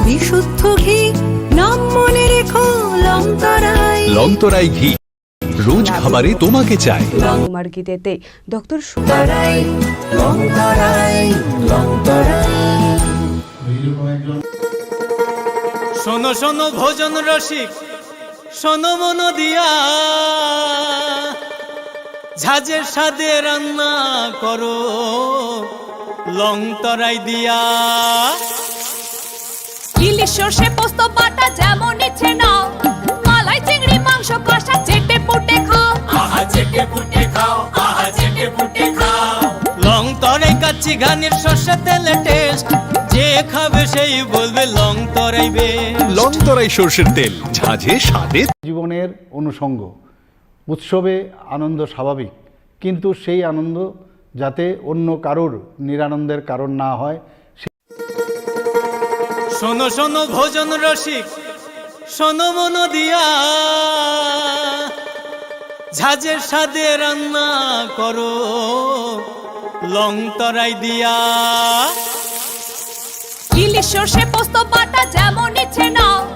বিশুদ্ধ ঘি, নাম মনে রেখো লংতরাই। লংতরাই ঘি, রোজ খাবারে তোমাকে চাই। Longmar gite tei doctor su- Longtarai, longtarai, longtarai. শোনো শোনো ভোজন রসিক, শোনো মন দিয়া, ঝাঁঝের স্বাদে রান্না করো লংতরাই দিয়া। ইলিশ সর্ষে পোস্ত বাটা যেমন ইচ্ছে নাও, মালাই চিংড়ি মাংস কষা চেটে পুটে খাও। আহা চেটে পুটে খাও, আহা চেটে পুটে খাও। লংতরাই কাচ্চি ঘানির সর্ষে তেলে টেস্ট, যে খাবে সেই বলবে লংতরাই বেস্ট। লংতরাই সর্ষের তেল, ঝাঁঝে স্বাদে। জীবনের অনুষঙ্গ। উৎসবে আনন্দ স্বাভাবিক, কিন্তু সেই আনন্দ যাতে অন্য কারোর নিরানন্দের কারণ না হয়। শোনো শোনো ভোজন রসিক, শোনো মন দিয়া, ঝাঁঝের স্বাদে রান্না করো লংতরাই দিয়া। ইলিশ সর্ষে পোস্ত বাটা যেমন ইচ্ছে নাও,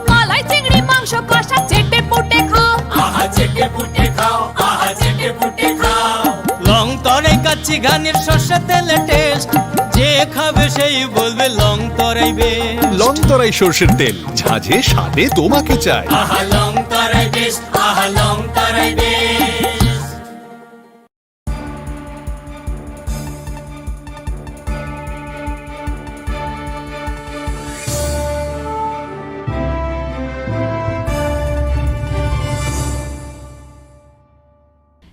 মালাই চিংড়ি মাংস কষা চেটে পুটে খাও। আহা চেটে পুটে খাও, আহা চেটে পুটে খাও। লংতরাই কাচ্চি ঘানির সর্ষে তেলে টেস্ট, যে খাবে সেই বলবে লংতরাই বেস্ট। লংতরাই সর্ষের তেল, ঝাঁঝে স্বাদে তোমাকে চাই। আহা লংতরাই বেস্ট, আহা লংতরাই best.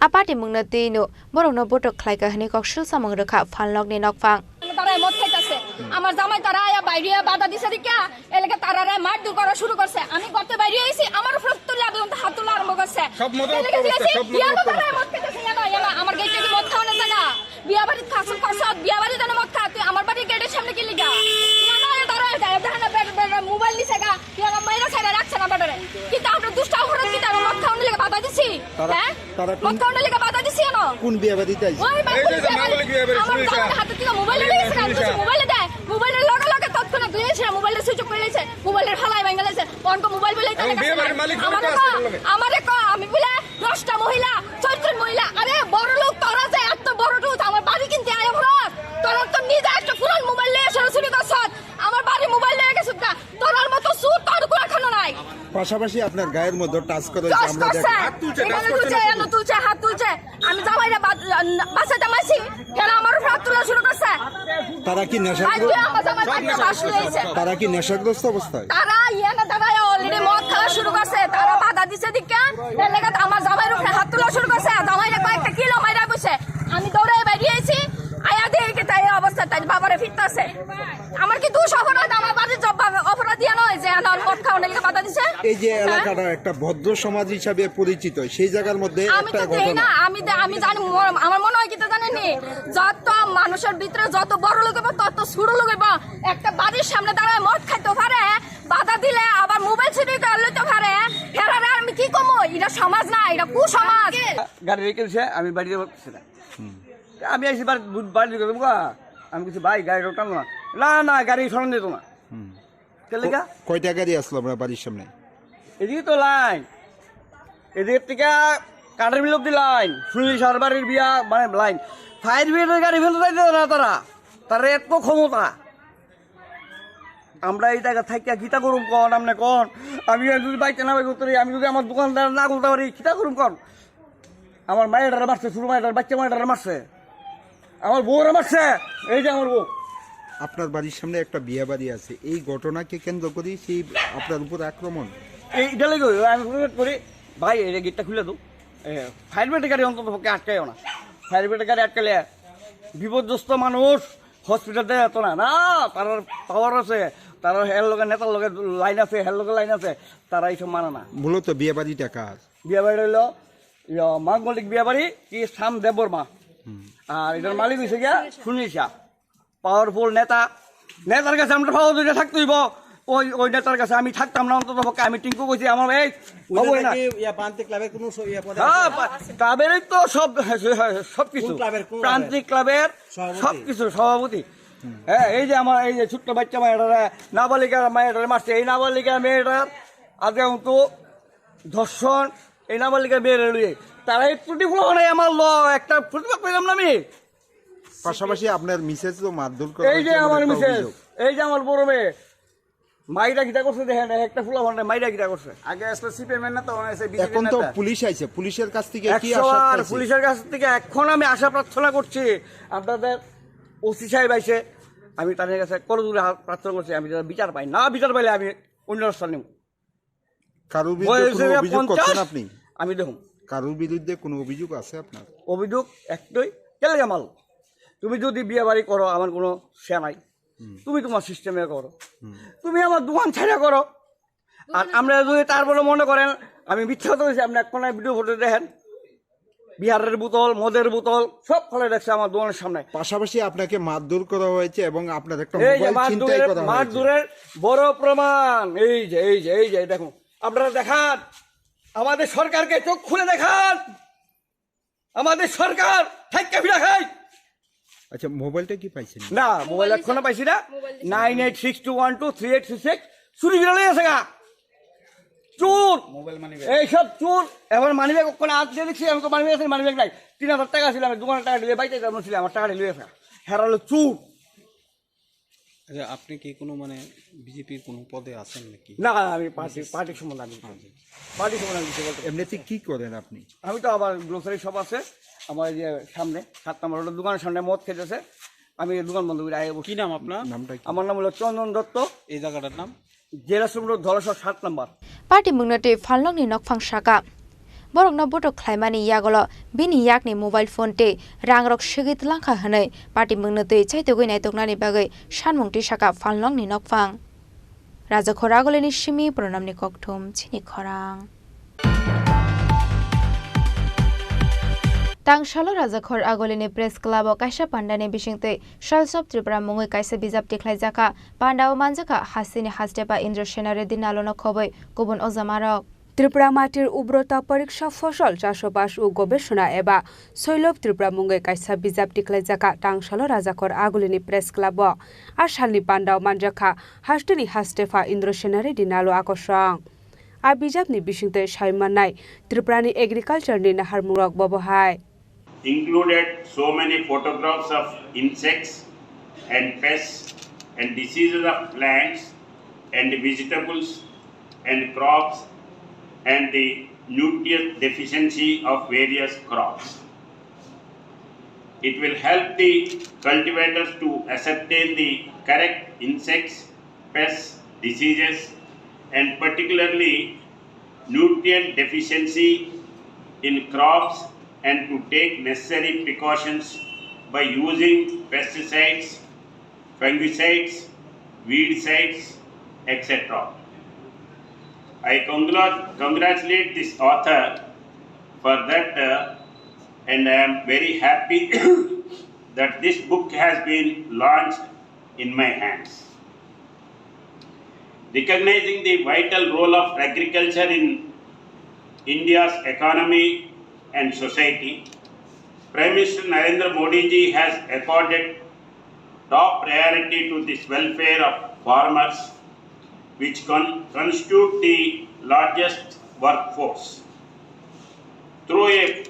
A party mungno twi no borokno botok khlaika hwnwi koksil samung rwkha Phalnokni nokphang. তারা মদ খাইতেছে। আমার জামাই তারা আয়া বাইরে বাধা দিছে দেখিয়া এলাকা তারারে মারধর করা শুরু করছে। আমি গর্তে বাইরে আইছি, আমার উপর তুলে আগুন হাত তুলা আরম্ভ করছে। সব মদ এলাকা মদ খাইতেছে, ইয়ানো তারা মদ খাইতেছে, ইয়ানো, ইয়ানো। আমার গেটে কি মদ খাওয়ানোর জায়গা? বিয়া বাড়ি খাসুন করছত, বিয়া বাড়ি জানো মদ খা, তুই আমার বাড়ি গেটের সামনে কি লিগা? ইয়ানো, ইয়ানো, তারা এটা, এটা না, বেটা, বেটা, মোবাইল নিছে গা। তুই আমার মাইরা ছাড়া রাখছে না বেটারে। কিন্তু আমরা দুষ্ট অপরাধ কি তারা মদ খাওয়ানোর লেগে বাধা দিছি? তারা, হ্যাঁ? তারা কোন, মদ খাওয়ানোর লেগে বাধা দিছি কেন? কোন বিয়ে বাড়িতে আইছে? ওই এই যে, যে বিয়ে বাড়ি, মাঙ্গলিক বিয়ে বাড়ি, আমার শুনিস জামাই না? হাতে থেকে মোবাইল এই নিয়ে যে গেছে, আমি শুনিস বলছি না? মোবাইল দে, মোবাইল লগে লগে তৎক্ষণাৎ দুই ছিল, মোবাইল সুইচ অফ করে দিয়েছে, মোবাইল ফালাই ভাঙা দিয়েছে, অনকে মোবাইল বলে এবং বিয়ে বাড়ির মালিক আমার জড়িত আছে এর লগে। আমার এক, আমি বলে দশটা মহিলা, ছয়জন মহিলা, আরে বড় লোক তোরা যে এত বড় লোক, আমার বাড়ি কিনতে আয় ভরত, তোরা তো নিজে একটা পুরান মোবাইল নিয়ে সরাসরি করছত, আমার বাড়ি মোবাইল নিয়ে গেছত গা, তোরার মতো চুর তোর কুলাখানো নাই। পাশাপাশি আপনার গায়ের মধ্যে টাচ করে যে চাষ আমরা করছে। দেখলাম। হাত তুলছে, এখানে টাচ করছে তুলছে, না এখানে শুধু। তুলছে, হাত তুলছে। আমি জামাইরা বা-, বাসাতে মাসি, এরা আমার উপর হাত তোলা শুরু করছে। তারা কি নেশাগ্রস্ত? আজকে আমার জামাই বাড়িতে বাস রয়েছে। তারা কি নেশাগ্রস্ত অবস্থায়? তারা ইয়ে না, তারা already মদ খাওয়া শুরু করছে। তারা বাধা দিছে দিকে, এর লেগে তো আমার জামাইর উপরে হাত তোলা শুরু করছে। আর জামাইরা কয়েকটা কিলো মাইরা বসে। আমি দৌড়ে বেরিয়েছি, আয়া দেখি কি তাই অবস্থা, তাই বাবারে ফিরতেছে। আমার কি দোষ অপরাধ? আমার বাড়ির জব্বা অপরাধী নয় যে আমার মদ খাওয়ানোর লেগে বাধা দিছে? এই যে হ্যাঁ? এলাকাটা একটা ভদ্র সমাজ হিসাবে পরিচিত, সেই জায়গার মধ্যে আমি একটা তো দেই ঘটনা। না, আমি দে-, আমি জানি, ম-, আমার মনে হয় কি তো জানেননি, যত মানুষের ভিতরে যত বড় লোক হইব, তত ছোট লোক হইব। একটা বাড়ির সামনে দাঁড়ায় মদ খাইতে পারে, বাধা দিলে আবার মোবাইল চুরি করে লইতে পারে, হেরারে আমি কি কমো? এটা সমাজ না, এটা কুসমাজ। গাড়ি রেখে দিছে, আমি বাড়িতে বসছি না। আমি আইসি বাড়ি, বাড়ি ঢুকে দেবো গা। আমি কিছু ভাই, গাড়ি রোটাম না। না, না, গাড়ি সরান দিত না। হুম। কে লেগা? ক-, কয়টা গাড়ি আসলো আপনার বাড়ির সামনে? এদিকে তো লাইন। এদিকে থেকে কাঠের বিল অব্দি লাইন। সুনীল সার বাড়ির বিয়া, মানে লাইন। ফায়ার ব্রিগেডের গাড়ি ফেলতে চাইতে না তারা। তারা এত ক্ষমতা। আমরা এই জায়গা থাকিয়া কিতা করুম কন, আপনি কন? আমি যদি বাইতে না বাই করতে পারি, আমি যদি আমার দোকানদার না খুলতে পারি, কিতা করুম কন? আমার মায়ের মারছে, ছোট মায়ের বাচ্চা মায়ের মারছে, আমার বউরে মারছে, এই যে আমার বউ। আপনার বাড়ির সামনে একটা বিয়ে বাড়ি আছে, এই ঘটনাকে কেন্দ্র করে সেই আপনার উপর আক্রমণ? এই এটা লেগে আমি অনুরোধ করি, ভাই, এই গেটটা খুলে দাও। এ, ফায়ার ব্রিগেড গাড়ি অন্তত পক্ষে আটকাইও না। ফায়ার ব্রিগেড গাড়ি আটকালে বিপর্যস্ত মানুষ হসপিটাল দেয় এত না। না, তার পাওয়ার আছে, তার হের লগে নেতার লগে লাইন আছে, হের লগে লাইন আছে, তারা এইসব মানে না। মূলত বিয়ে বাড়িটা কার? বিয়ে বাড়ি হইলো, ইয়া, মাঙ্গলিক বিয়ে বাড়ি কি শ্যাম দেববর্মা। হুম। আর এটার মালিক হইছে গিয়া সুনীল শাহ। পাওয়ারফুল নেতা, নেতার কাছে আমরা সহযোগিতা থাকতে হইব। ওই, ওই নেতার কাছে আমি থাকতাম না, অন্তত পক্ষে আমি টিঙ্কু কইছি, আমার এই উনি হবে না। নাকি ইয়া প্রান্তিক ক্লাবের কোনো স-, ইয়া পদে হ্যাঁ, আছে? পা-, ক্লাবেরই তো সব, সব কিছু। কোন ক্লাবের, কোন ক্লাবের? প্রান্তিক ক্লাবের সভাপতি? সব কিছু সভাপতি। হ্যাঁ, এই যে আমার এই যে ছোট্ট বাচ্চা মেয়েটারা, নাবালিকা মেয়েটারা মারছে, এই নাবালিকা মেয়েটার আজকে তো ধর্ষণ, এই নাবালিকা মেয়েরা লইয়ে তারা এই ত্রুটি ফুলো নাই আমার ল, একটা প্রতিবাদ পেলাম না আমি। পাশাপাশি আপনার মিসেস তো মারধর করা এই যে হয়েছে এমন আমার একটা মিসেস, অভিযোগ। এই যে আমার বড় মেয়ে, মাইরা কিতা করছে দেখেন, একটা ফুলা ভান্ডার মাইরা কিতা করছে। আগে আসলে সিপিএম এর নেতা, ওখানে এসে বিজেপি এখন তো নেতা। পুলিশ আইছে, পুলিশের কাছ থেকে কি একশো আশা বার করছেন? পুলিশের কাছ থেকে এখন আমি আশা প্রার্থনা করছি, আপনাদের ওসি সাহেব আইছে, আমি তাদের কাছে করজোড়ে হাত প্রার্থনা করছি, আমি যেন বিচার পাই, না বিচার পাইলে আমি অন্য রাস্তা নেব। কারোর বিরুদ্ধে বয়স কোনো হইয়া অভিযোগ করছেন পঞ্চাশ, আপনি? আমি দেখুন। কারোর বিরুদ্ধে কোনো অভিযোগ আছে আপনার? অভিযোগ একটাই, কেলে জামাল? তুমি যদি বিয়ে বাড়ি করো, আমার কোনো সে নাই। হুম। তুমি তোমার সিস্টেমে করো। হুম। তুমি আমার দোকান ছেড়ে করো। আর আমরা যদি তারপরে মনে করেন আমি মিথ্যা কথা বলছি, আপনি এক কোনায় ভিডিও ফুটেজ দেখেন, বিয়ারের বোতল, মদের বোতল সব ফেলে রাখছে আমার দোকানের সামনে। পাশাপাশি আপনাকে মারধর করা হয়েছে এবং আপনার একটা এই যে মোবাইল ছিনতাই মারধরের, করা হয়েছে। মারধরের বড় প্রমাণ, এই যে, এই যে, এই যে, এই দেখুন, আপনারা দেখান, আমাদের সরকারকে চোখ খুলে দেখান, আমাদের সরকার থাইক্কা ফিরা খাই। আচ্ছা, মোবাইলটা কি পাইছেন? না, মোবাইল মোবাইল এখনো দিছে। পাইছি না। মোবাইল দিছে। Nine eight six two one two three eight three six চুরি করে লই আছে গা। চুর। Mobile money bag. এই সব চুর। এখন মানি ব্যাগ ওখানে আনতে দেখছি, আমি তো মানি ব্যাগ আছে, মানি ব্যাগ নাই। তিন হাজার টাকা ছিল, আমি দোকানে টাকা দিলে বাইতে যাবো ছিল, আমার টাকা লই আছে। হেরা হলো চুর। আচ্ছা, আপনি কি কোনো মানে বিজেপির কোনো পদে আছেন নাকি? না, আমি পার্টি, পার্টির সম্বন্ধে আমি, আচ্ছা। পার্টির সম্বন্ধে আমি কিছু বলতে পারি না। এমনিতে কি করেন আপনি? আমি তো আবার গ্রোসারি শপ আছে আমার এই যে সামনে, সাত নম্বর রোডের দোকানের সামনে মদ খেতেছে, আমি এই দোকান বন্ধ করে আগে বসি। কি নাম আপনার? নামটা কি? আমার নাম হলো চন্দন দত্ত। এই জায়গাটার নাম? জেলা সুমন রোড, ধলেশ্বর সাত নম্বর। Party mungno tei Phalnokni nokphang saka. Borokno botok khlaimani yagulo bini yakni mobile phone tei rangrok segwi twlangkha hwnwi patimungno twi chaitugwi naitoknani bagwi sanmung tisakha Phalnokni nokphang. Rajakhor Agulini simi Pranamni kokthum chini khorang. Tangsalo Rajakhor Agulini Press Club o kaisa pandani bisingtwi Sons of Tripura mungwi kaisa bijap tikhlaijakha. Pandao manjakha hasteni Hastepa Indra Sena Reddy Nalono khobwi kubun ojamarok. Tripura Matir Ubrota Poriksha Fosol Chasobas o Gobeshona eba Soilob Tripura mungwi kaisa bijap tikhlaijakha Tangsalo Rajakhor Agulini Press Club o. A salni pandao manjakha hasteni Hastepa Indra Sena Reddy Nalo akosong. A bijapni bisingtwi sai mannai Tripurani agriculture ni naharmungrok bobo hai. Included so many photographs of insects and pests and diseases of plants and vegetables and crops and the nutrient deficiency of various crops. It will help the cultivators to ascertain the correct insects, pests, diseases, and particularly nutrient deficiency in crops and to take necessary precautions by using pesticides, fungicides, weedicides, et cetera. I congrat- congratulate this author for that, uh, and I am very happy that this book has been launched in my hands. Recognizing the vital role of agriculture in India's economy and society, Prime Minister Narendra Modi ji has accorded top priority to this welfare of farmers, which con- constitute the largest workforce. Through a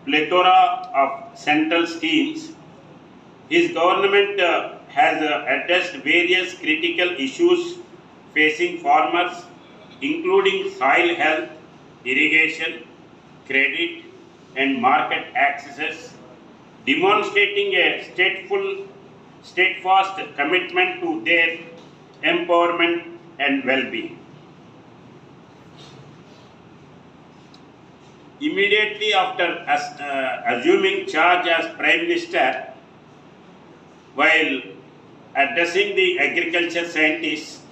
plethora of central schemes, his government, uh, has, uh, addressed various critical issues facing farmers, including soil health, irrigation, credit, and market access, demonstrating a stateful, steadfast commitment to their empowerment and well-being. Immediately after as- uh, assuming charge as Prime Minister, while addressing the agriculture scientists,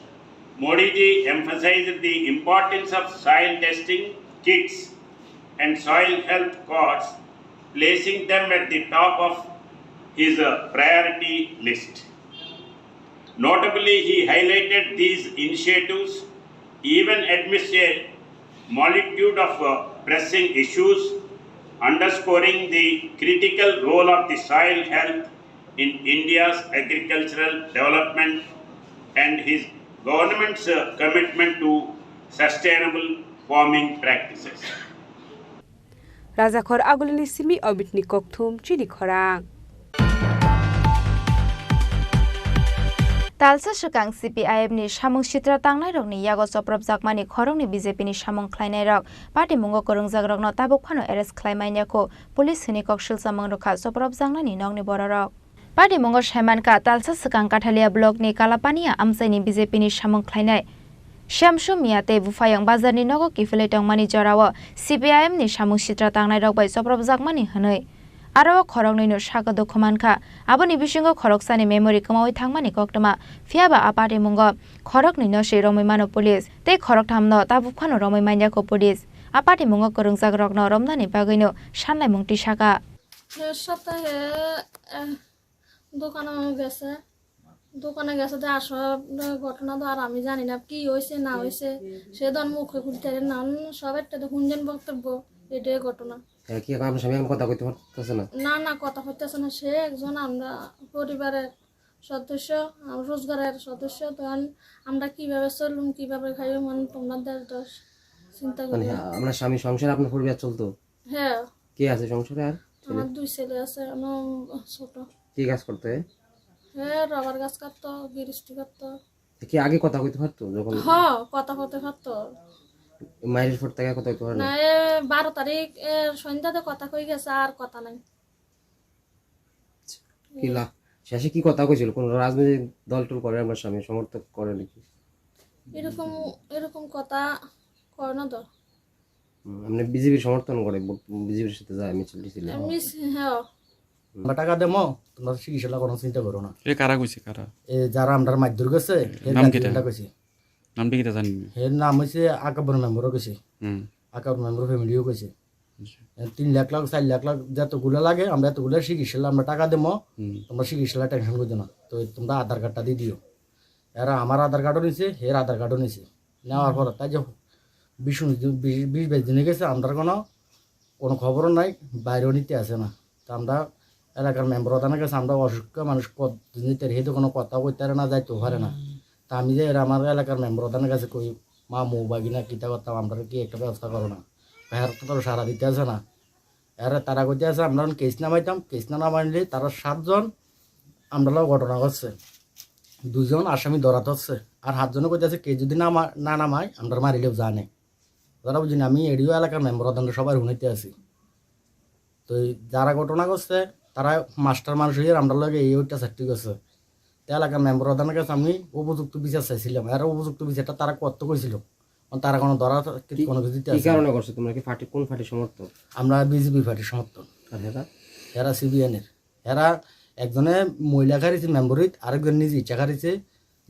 Modi ji emphasized the importance of soil testing kits and soil health cards, placing them at the top of his, uh, priority list. Notably, he highlighted these initiatives even amidst a multitude of, uh, pressing issues, underscoring the critical role of the soil health in India's agricultural development and his government's, uh, commitment to sustainable farming practices. Rajakhor Agulini simi Omitni kokthum chini khorang. Talsa swkang C P I M ni samung sitra tangnairokni yago chopropjakmani khoroknwi B J P ni samung khlainairok patimungo kwrwngjakrokno tabuk phano arrest khlai manya kho police hwnwi kok silchamung rwkha chopropjaknani nokni bororok. Patimungo saimankha, talsa swkang Kathalia block ni Kalapania amchaini B J P ni samung khlainai Shyamsu Miya tei Buphayang bazarni nogo kiphilwi tongmani jorao C P I M ni samung sitra tangnairok bai chopropjakmani hwnwi. Aro o khoroknwino sakha dukhu mankha. Aboni bisingo khoroksani memory kwmawi thangmani koktwma. Phiyaba a patimungo khoroknwino se romwi mano police tei khorokthamno tabuk phano romwi manya kho police. A patimungo kwrwngjakrokno romnani bagwino sanlaimung tisakha. এর সাথে হে, আহ, দোকানে গেছে। দোকানে গেছে যে আসলে ঘটনা তো আর আমি জানি না, কি হয়েছে না হয়েছে, সে তো আর মুখে খুলতে পারে না। অন্য সব একটা তো হুনছেন বক্তব্য, এটাই ঘটনা। হ্যাঁ, কি এখন আপনার স্বামী এখন কথা কইতে পারতেছে না? না, না, কথা হইতেছে না। সে একজন আমরা পরিবারের সদস্য, আম-, রোজগারের সদস্য। তখন আমরা কিভাবে চলুম, কিভাবে খাইব, মানে তোমরা দেশ দশ চিন্তা মানে, করি। হ্যাঁ, আপনার স্বামী সংসারে আপনার পরিবার চলতো? হ্যাঁ। কে আছে সংসারে আর? ছেলে? আমার দুই ছেলে আছে, আমার ছোট। কি কাজ করতে? হ্যাঁ, রাবার গাছ কাটতো, গিরিস্তি করতো। তো কি আগে কথা কইতে পারতো যখন? হ্যাঁ, কথা কইতে পারতো। মায়ের পর থেকে কথা কইতে পারে না? না, এ বারো তারিখ এর সন্ধ্যাতে কথা কই গেছে, আর কথা নাই। কি লা-, শেষে কি কথা কইছিল? কোন রাজনৈতিক দল টল করে আপনার স্বামী সমর্থক করে নাকি? এরকম, এরকম কথা কয় না তো। হুম, আপনি বিজেপির সমর্থন করে, ভোট বিজেপির সাথে যায় মিছিল টিছিল। আমি স-, হ্যাঁ। আমরা টাকা দেবো, তোমরা চিকিৎসা কোনো চিন্তা করো না। এ কারা কইছে, কারা? এ যারা আমরা মারধর গেছে, এ নাম দাদি কিতা? এগুলা কইছে। নামটা কিতা জানি না। এর নাম হইছে আকাবর মেম্বারও কইছে। হুম। আকাবর মেম্বার ফ্যামিলিও কইছে। আচ্ছা। এ তিন লাখ লাখ, চার লাখ লাখ যতগুলা লাগে, আমরা এতগুলা চিকিৎসা, আমরা টাকা দেবো, হুম। তোমরা চিকিৎসা টেনশন করছো না। তো তোমরা আধার কার্ডটা দিয়ে দিও। এরা আমার আধার কার্ডও নিছে, এর আধার কার্ডও নিছে। নেওয়ার পর তাই যে বিশ উনিশ দিন, বিশ, বিশ বাইশ দিনে গেছে, আমরার কোনো, কোনো খবরও নাই, বাইরেও নিতে আসে না। তা আমরা এলাকার মেম্বার প্রধানের কাছে আমরা অসুস্থ মানুষ কতদিন নিতে হেতু কোনো কথা কইতে পারে না, যাইতেও পারে না। তা আমি যে এরা আমার এলাকার মেম্বার প্রধানের কাছে কই, "মামু, বাগিনা, কিতা করতাম, আমরা কি একটা ব্যবস্থা করো না?" হেরা তো সারা দিতে আসে না। এরা তারা কইতে আসে, "আমরা কেস নামাইতাম, কেস না নামাইলে তারা সাতজন আমরা লগে ঘটনা করছে, দুজন আসামি ধরাত হচ্ছে, আর সাতজনে কইতে আসে, কেউ যদি না মা-, না নামায়, আমরা মারিলেও জানে।" তারা বুঝিনি, আমি এডিও এলাকার মেম্বার প্রধানরা সবাই হুনাইতে আছি। তো এই যারা ঘটনা করছে, তারা মাস্টার মানুষ হয়ে আমরা লগে এই অত্যাচারটি করছে। তো এলাকার মেম্বার প্রধানের কাছে আমি উপযুক্ত বিচার চাইছিলাম, আর উপযুক্ত বিচারটা তারা করতে কইছিল, কারণ তারা কোনো ধরা কি, কোনো কিছু দিতে কি আসে না। কারণে করছো? তোমরা কি পার্টি, কোন পার্টির সমর্থক? আমরা বিজেপি পার্টির সমর্থক। আর এরা? এরা সিবিএন এর। এরা একজনে মহিলা খারিছে মেম্বরিত, আরেকজন নিজে ইচ্ছা খারিছে।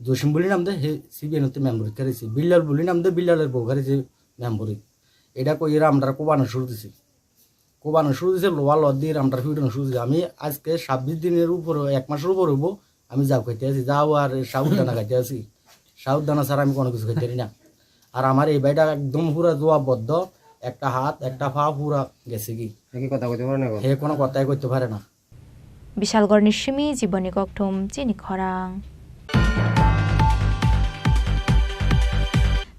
জসিম বুলি নাম দে, হে সিবিএন হতে মেম্বরিত খারিছে। বিল্লাল বুলি নাম দে, বিল্লালের বউ খারিছে মেম্বরিত। এটা কই এরা আমরা কোবানো শুরু দিছে। কোবানো শুরু দিছে, লোয়া লদ দিয়ে আমরা ফিডানো শুরু দিছে। আমি আজকে ছাব্বিশ দিনের উপরে, এক মাসের উপরে হইব, আমি যাও খাইতে আছি, যাও আর সাবুদানা খাইতে আছি। সাবুদানা ছাড়া আমি কোনো কিছু খাইতে পারি না। আর আমার এই ভাইটা একদম পুরা জোয়াবদ্ধ, একটা হাত, একটা পা পুরা গেছে কি। এ কি কথা কইতে পারে না এখন? হে কোনো কথাই কইতে পারে না। Bishalgarhni simi Jiboni Kokthum chini khorang.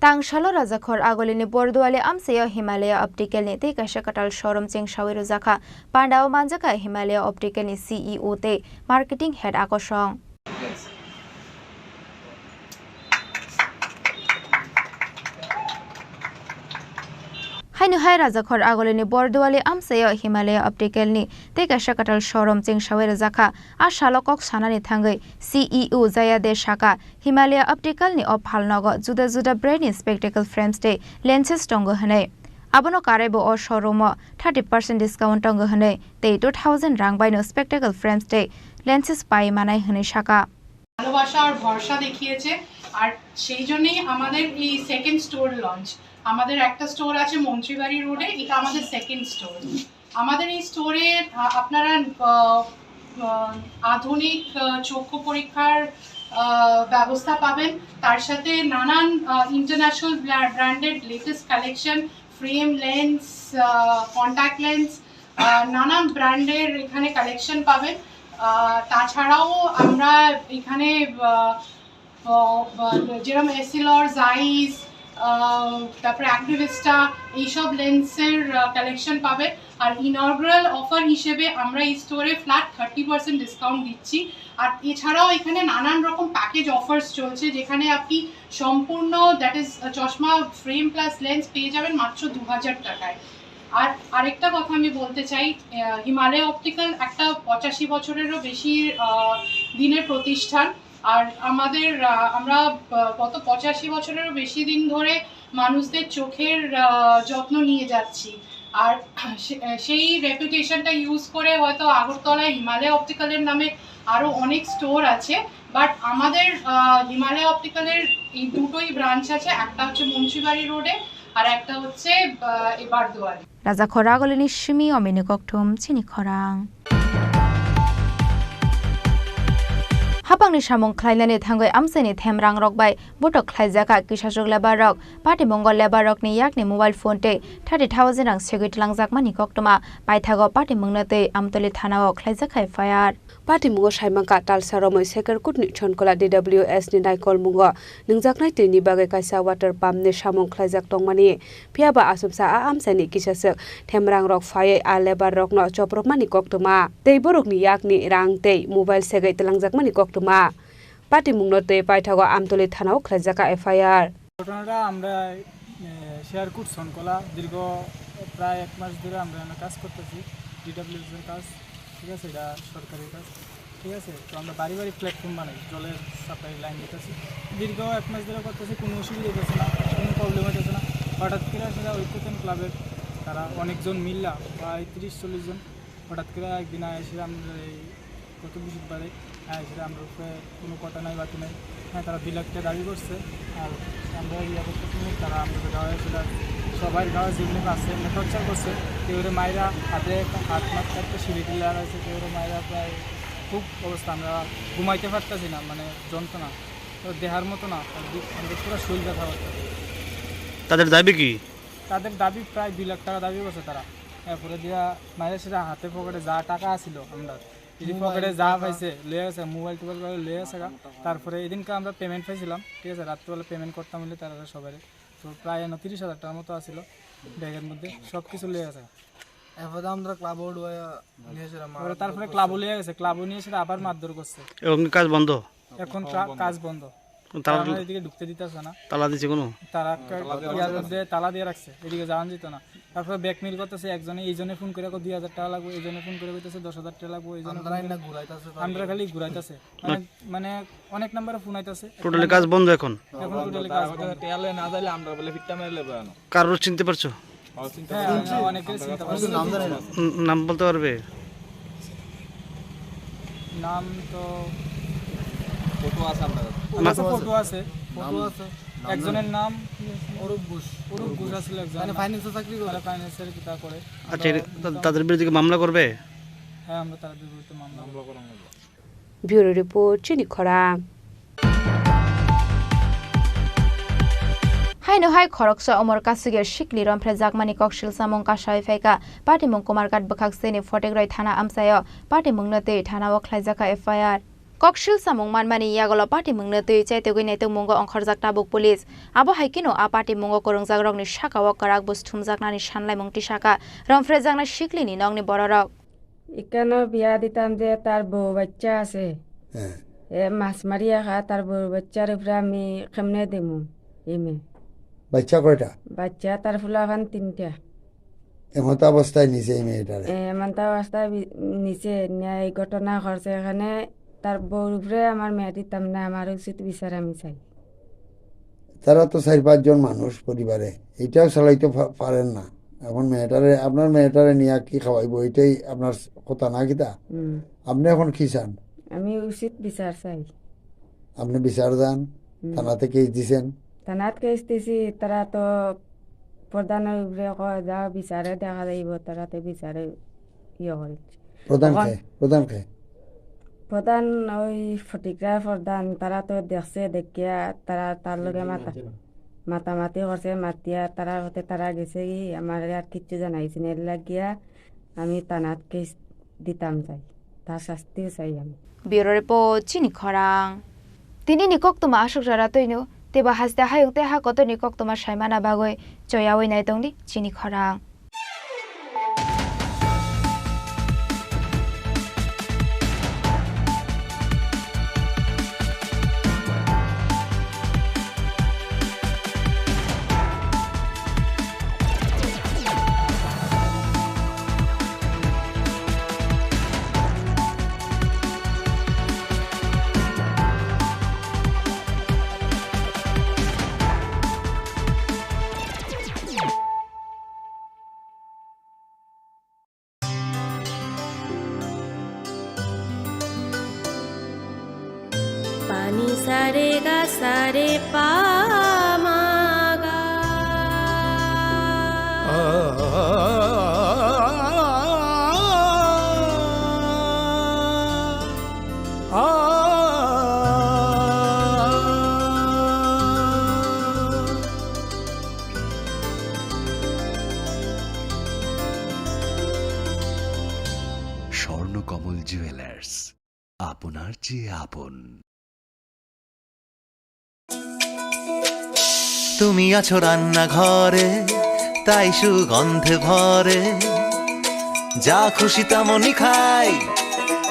Tangsalo Rajakhor Agolini Borduali amchaio Himalaya Optical ni tei kaisa kwtal showroom chengsawi rwjakha. Pandao manjakha Himalaya Optical ni C E O tei Marketing Head Akosong. Haino hai Rajakhor Agolini Borduali amchaio Himalaya Optical ni tei kaisa kwtal showroom chengsawi rwjakha. A salo kok sanani thangwi C E O Jayade saka, Himalaya Optical ni o phalnogo juda juda brand ni spectacle frames tei lenses tongo hwnwi. Abono karaibo o showroom o thirty percent discount tongo hwnwi tei two thousand rang baino spectacle frames tei lenses pai manai hwnwi saka. ভালোবাসা আর ভরসা দেখিয়েছে, আর সেই জন্যই আমাদের এই second store launch. আমাদের একটা স্টোর আছে মন্ত্রীবাড়ি রোডে, এটা আমাদের সেকেন্ড স্টোর। আমাদের এই স্টোরে, আ, আপনারা, আ, আ, আধুনিক, আ, চক্ষু পরীক্ষার, আ, ব্যবস্থা পাবেন। তার সাথে নানান, আ, ইন্টারন্যাশনাল ব্রা-, branded latest collection, frame, lens, আ, কন্ট্যাক্ট লেন্স, আ, নানান ব্র্যান্ডের এখানে কালেকশন পাবেন। আ, তাছাড়াও আমরা এখানে, আ, আহ, যেরকম এসিলর, জাইস, আহ, তারপরে অ্যাক্টিভিস্টা, এইসব লেন্সের, আহ, কালেকশন পাবে। আর ইনঅগুরাল অফার হিসেবে আমরা এই স্টোরে ফ্ল্যাট থার্টি পার্সেন্ট ডিসকাউন্ট দিচ্ছি। আর এছাড়াও এখানে নানান রকম প্যাকেজ অফার্স চলছে, যেখানে আপনি সম্পূর্ণ, দ্যাট ইজ, চশমা ফ্রেম প্লাস লেন্স পেয়ে যাবেন মাত্র দু হাজার টাকায়। আর আরেকটা কথা আমি বলতে চাই, আহ, হিমালয় অপটিক্যাল একটা পঁচাশি বছরেরও বেশি, আহ, দিনের প্রতিষ্ঠান। আর আমাদের, আহ, আমরা, আহ, গত পঁচাশি বছরেরও বেশি দিন ধরে মানুষদের চোখের, আহ, যত্ন নিয়ে যাচ্ছি। আর সে-, সেই রেপুটেশনটা ইউজ করে হয়তো আগরতলায় হিমালয় অপটিক্যালের নামে আরও অনেক স্টোর আছে, বাট আমাদের, আহ, হিমালয় অপটিক্যালের এই দুটোই ব্রাঞ্চ আছে, একটা হচ্ছে মুন্সিবাড়ি রোডে আর একটা হচ্ছে, আহ, এবার দুয়ারে। Rajakhor Agolini simi omini kokthum chini khorang. Hapangni samung khlainani thangwi amchaini themrang rok bai botok khlaijakha kisaswk lebar rok. Patimungo lebar rokni yakni mobile phone tei thirty thousand rang segwi twlangjakmani koktwma. Paithago patimungno twi Amtoli thanao khlaijakha F I R. Patimungo saimangkha Talsa Romoi Sekerkutni Chonkola D W S ni naikolmungo nungjaknai twini bagwi kaisa water pump ni samung khlaijak tongmani. Phiya ba achomsa a amchaini kisaswk themrang rok phaiwi a lebar rokno chopropmani koktwma tei borokni yakni rang tei mobile segwi twlangjakmani koktwma. Patimungno twi paithago Amtoli thanao khlaijakha F I R. ঘটনাটা আমরা, এ, শেয়ারকুট সনকলা দীর্ঘ প্রায় এক মাস ধরে আমরা এখানে কাজ করতেছি, ডিডব্লিউএস এর কাজ, ঠিক আছে, এটা সরকারের কাজ, ঠিক আছে। তো আমরা বাড়ি বাড়ি প্ল্যাটফর্ম বানাই, জলের সাপ্লাই লাইন দিতেছি, দীর্ঘ এক মাস ধরে করতেছি, কোনো অসুবিধা হইতেছে না, কোনো প্রবলেম হইতেছে না। হঠাৎ করে আসলে ঐক্যতন ক্লাবের তারা অনেকজন মিল্লা প্রায় তিরিশ চল্লিশ জন হঠাৎ করে একদিন আইসে আমরা এই গত বৃহস্পতিবারে আইসে আমরা উপরে কোনো কথা নাই বাতি নাই। হ্যাঁ, তারা দুই লাখ টাকা দাবি করছে। আর আমরা ইয়ে করতেছি না, তারা আমাদের গাঁয়ে সেটা সবার গাঁয়ে যেগুলো আছে এমনি টর্চার করছে। কেউ ওরে মাইরা হাতে একটা হাত মাত্র একটা সিঁড়ি টিলা লাগাইছে, কেউ ওরে মাইরা প্রায় খুব অবস্থা, আমরা ঘুমাইতে পারতেছি না, মানে যন্ত্রণা তো দেহার মতো না। আর দি- আমাদের পুরো শরীর ব্যথা করতেছে। তাদের দাবি কি? তাদের দাবি প্রায় দুই লাখ টাকা দাবি করছে তারা। এরপরে দিয়া মাইরা সেটা হাতে পকেটে যা টাকা আছিল আমরা, এই যে পকেটে যা পাইছে লয়ে গেছে, মোবাইল টোবাইল করে লয়ে গেছে গা। তারপরে এদিনকে আমরা পেমেন্ট পাইছিলাম, ঠিক আছে, রাত্রিবেলা পেমেন্ট করতাম হইলে তারা সবাই তো প্রায় এনে তিরিশ হাজার টাকার মতো আছিল ব্যাগের মধ্যে, সব কিছু লয়ে গেছে। এরপরে আমরা ক্লাব উঠবো, নিয়ে এসে ওরা তারপরে ক্লাবও লয়ে গেছে, ক্লাবও নিয়ে সেটা আবার মারধর করছে। এবং কাজ বন্ধ? এখন কা- কাজ বন্ধ। তালা তারা আমাদের এদিকে ঢুকতে দিতেছে না। তালা দিছে কোনো? তারা কা- ইয়ার মধ্যে তালা দিয়ে রাখছে, এদিকে যাওয়া যেত না। তারপরে ব্ল্যাকমেইল করতেছে একজনে, এই জনে ফোন করে কো দুই হাজার টাকা লাগবো, এই জনে ফোন করে কইতেছে দশ হাজার টাকা লাগবো, এই জনে আমরা খালি ঘুরাইতেছে। মানে, মানে অনেক নাম্বারে ফোন আইতেছে। টোটালি কাজ বন্ধ এখন? এখন টোটালি কাজ বন্ধ। টেয়ালে না যাইলে আমরা বলে ফিটটা মেরে লেবো এখন। কারোর চিনতে পারছো? হ্যাঁ, আমরা অনেকে চিনতে পারছি। উম, নাম বলতে পারবে? নাম তো ফটো আছে আপনার কাছে? আমার কাছে ফটো আছে। ফটো আছে। একজনের নাম কি আছিল? অরূপ ঘোষ। অরূপ ঘোষ আছিল একজন। মানে ফাইন্যান্সে চাকরি করে। তারা ফাইন্যান্সের কিতা করে। আচ্ছা, আমরা তা- তাদের বিরুদ্ধে কি মামলা করবে? হ্যাঁ, আমরা তাদের বিরুদ্ধে মামলা করব। ব্যুরো রিপোর্ট, চিনি খরা। Haino hai khoroksa umor kasugir sikli romphre jakmani koksil samung kasai phaikha. Patimung Kumarghat bwkhak seni Photikroi thana amchaio patimungno twi thanao khlaijakha F I R. Koksil samung manmani yagolo patimungno twi chaitugwi naitugmungo ongkhorjak tabuk police. Abo hai kheno a patimungo kwrwngjakrokni sakao kwrak buj thumjaknani sanlaimung tisakha romphrejaknai siklini nokni bororok. এখানে বিয়া দিতাম যে তার বউ বাচ্চা আছে। হ্যাঁ। এ মাছ মারিয়া খা, তার বউ বাচ্চার উপরে আমি কেমনে দিমু? এই মেয়ে। বাচ্চা কয়টা? বাচ্চা তার ফুলাফান তিনটা। এমন তো অবস্থায় নিছে এই মেয়েটারে। এ, এমন তো অবস্থায় বি- নিছে, নিয়া এই ঘটনা ঘটছে এখানে। তার বউর উপরে আমার মেয়ে দিতাম না, আমার উচিত বিচার আমি চাই। তারা তো চার পাঁচজন মানুষ পরিবারে, এটাও চালাইতে পা- পারেন না। এখন মেয়েটারে, আপনার মেয়েটারে নিয়ে কি খাওয়াইবো, এটাই আপনার কথা না কিতা? হুম। আপনি এখন কি চান? আমি উচিত বিচার চাই। আপনি বিচার চান? হুম। থানাতে কেস দিছেন? থানাত কেস দিছি, তারা তো প্রধানের উপরে কয়, "যাও বিচারে দেখা যাইব", তারা তো বিচারে ইয়ে করে। প্রধান তখন কে? প্রধান কে? প্রধান ওই ফটিকরা প্রধান, তারা তো দেখছে, দেখিয়া তারা তার লগে মাতা মাতামাতি করছে, মাতিয়া তারা হতে তারা গেছে কি, আমার আর কিচ্ছু জানাইছে না, এর লাগিয়া আমি থানাত কেস দিতাম চাই, তার শাস্তিও চাই আমি। Bureau report, chini khorang. Tini ni koktwma aswk jora twino, teibo haste hayung tei ha kotor ni koktwma saimana bagwi choyawi nai tongdi chini khorang. Pani sare ga sare pa ma ga. Swarnakamal jewellers, আপনার চেয়ে আপন। তুমি আছো রান্নাঘরে, তাই সুগন্ধে ভরে। যা খুশি তেমনই খাই,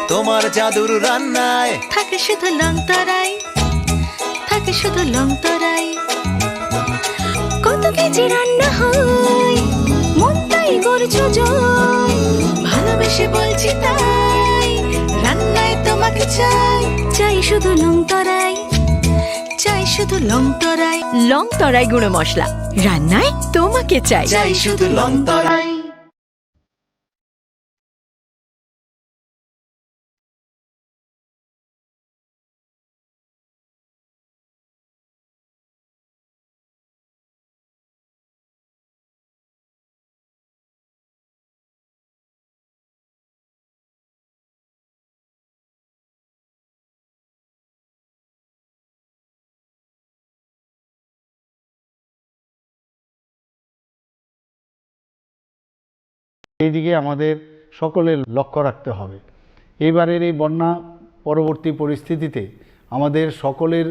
তোমার জাদুর রান্নায়। থাকে শুধু লংতরাই, থাকে শুধু লংতরাই। কত কেজি রান্না হয়, মনটাই করছো জয়। ভালোবেসে বলছি তাই, রান্নায় তোমাকে চাই, চাই শুধু লংতরাই, চাই শুধু লং তরাই। লং তরাই গুঁড়ো মশলা, রান্নায় তোমাকে চাই। চাই শুধু লং তরাই। এই দিকে আমাদের সকলের লক্ষ্য রাখতে হবে। এইবারের এই বন্যা পরবর্তী পরিস্থিতিতে আমাদের সকলের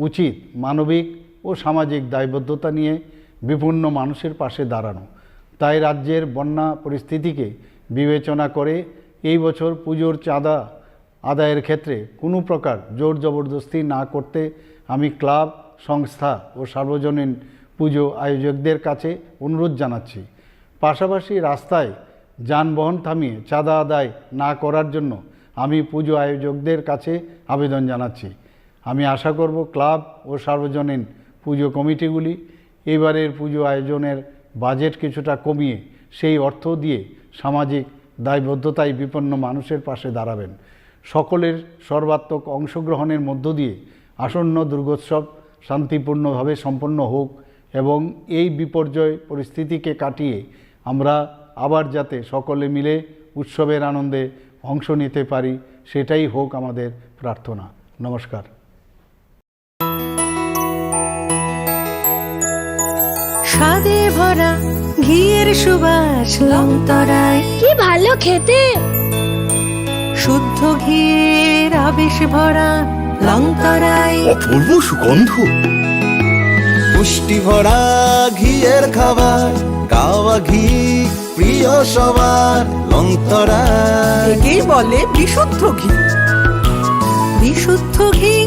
উচিত মানবিক ও সামাজিক দায়বদ্ধতা নিয়ে বিপন্ন মানুষের পাশে দাঁড়ানো। তাই রাজ্যের বন্যা পরিস্থিতিকে বিবেচনা করে এই বছর পুজোর চাঁদা আদায়ের ক্ষেত্রে কোনো প্রকার জোর জবরদস্তি না করতে আমি ক্লাব, সংস্থা ও সার্বজনীন পুজো আয়োজকদের কাছে অনুরোধ জানাচ্ছি। পাশাপাশি রাস্তায় যানবাহন থামিয়ে চাঁদা আদায় না করার জন্য আমি পুজো আয়োজকদের কাছে আবেদন জানাচ্ছি। আমি আশা করব ক্লাব ও সার্বজনীন পুজো কমিটিগুলি এবারের পুজো আয়োজনের বাজেট কিছুটা কমিয়ে সেই অর্থ দিয়ে সামাজিক দায়বদ্ধতায় বিপন্ন মানুষের পাশে দাঁড়াবেন। সকলের সর্বাত্মক অংশগ্রহণের মধ্য দিয়ে আসন্ন দুর্গোৎসব শান্তিপূর্ণভাবে সম্পন্ন হোক এবং এই বিপর্যয় পরিস্থিতিকে কাটিয়ে আমরা আবার যাতে সকলে মিলে উৎসবের আনন্দে অংশ নিতে পারি, সেটাই হোক আমাদের প্রার্থনা। নমস্কার। স্বাদে ভরা ঘিয়ের সুবাস লংতরাই। কি ভালো খেতে! শুদ্ধ ঘিয়ের আবেশ ভরা লংতরাই। অপূর্ব সুগন্ধ। পুষ্টি ভরা ঘিয়ের খাবার, গাওয়া ঘি প্রিয় সবার লংতরাই। একেই বলে বিশুদ্ধ ঘি। বিশুদ্ধ ঘি,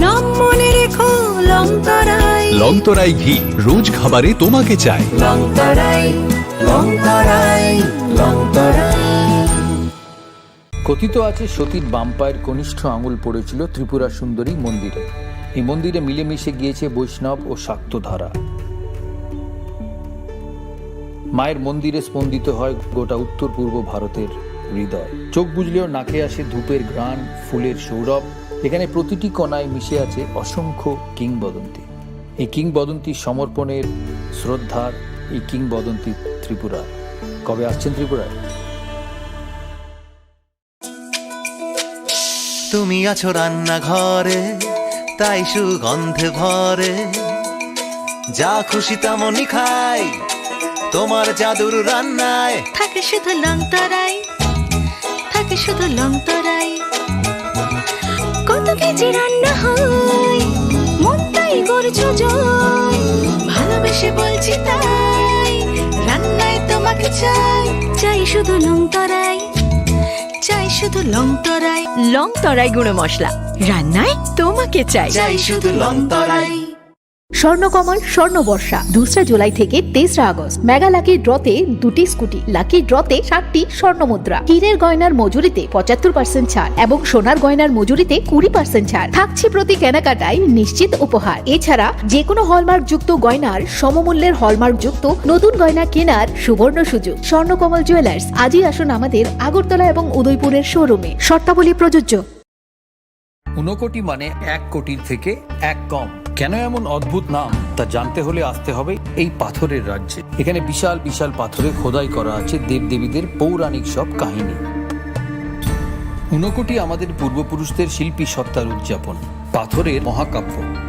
নাম মনে রেখো লংতরাই। লংতরাই ঘি, রোজ খাবারে তোমাকে চাই। লংতরাই, লংতরাই, লংতরাই। কথিত আছে সতীর বাম পায়ের কনিষ্ঠ আঙুল পড়েছিল ত্রিপুরা সুন্দরী মন্দিরে। এই মন্দিরে মিলেমিশে গিয়েছে বৈষ্ণব ও শাক্ত ধারা। মায়ের মন্দিরে স্পন্দিত হয় গোটা উত্তর পূর্ব ভারতের হৃদয়। চোখ বুজলেও নাকে আসে ধূপের ঘ্রাণ, ফুলের সৌরভ। এখানে প্রতিটি কণায় মিশে আছে অসংখ্য কিংবদন্তি। এই কিংবদন্তি সমর্পণের, শ্রদ্ধার এই কিংবদন্তি ত্রিপুরা। কবে আসছেন ত্রিপুরায়? তুমি আছো রান্নাঘরে, তাই সুগন্ধে ভরে। যা খুশি তেমনই খাই, তোমার জাদুর রান্নায়। থাকে শুধু লংতরাই, থাকে শুধু লংতরাই। কত কেজি রান্না হয়, মন তাই করছো জয়। ভালোবেসে বলছি তাই, রান্নায় তোমাকে চাই। চাই শুধু লংতরাই, চাই শুধু লংতরাই। লংতরাই গুঁড়ো মশলা, রান্নায় তোমাকে চাই। চাই শুধু লংতরাই। স্বর্ণকমল স্বর্ণবর্ষা, দোসরা জুলাই থেকে তেসরা আগস্ট। মেগা লাকি ড্রতে দুটি স্কুটি, লাকি ড্রতে সাতটি স্বর্ণ মুদ্রা। হীরের গয়নার মজুরিতে পঁচাত্তর পার্সেন্ট ছাড় এবং সোনার গয়নার মজুরিতে কুড়ি পার্সেন্ট ছাড়। থাকছে প্রতি কেনাকাটায় নিশ্চিত উপহার। এছাড়া যে কোনো হলমার্কযুক্ত গয়নার সমমূল্যের হলমার্কযুক্ত নতুন গয়না কেনার সুবর্ণ সুযোগ। স্বর্ণকমল জুয়েলার্স, আজই আসুন আমাদের আগরতলা এবং উদয়পুরের শোরুমে। শর্তাবলী প্রযোজ্য। ঊনকোটি মানে এক কোটির থেকে এক কম। কেন এমন অদ্ভুত নাম, তা জানতে হলে আসতে হবে এই পাথরের রাজ্যে। এখানে বিশাল বিশাল পাথরে খোদাই করা আছে দেবদেবীদের পৌরাণিক সব কাহিনী। ঊনকোটি আমাদের পূর্বপুরুষদের শিল্পী সত্তার উদযাপন। পাথরের মহাকাব্য।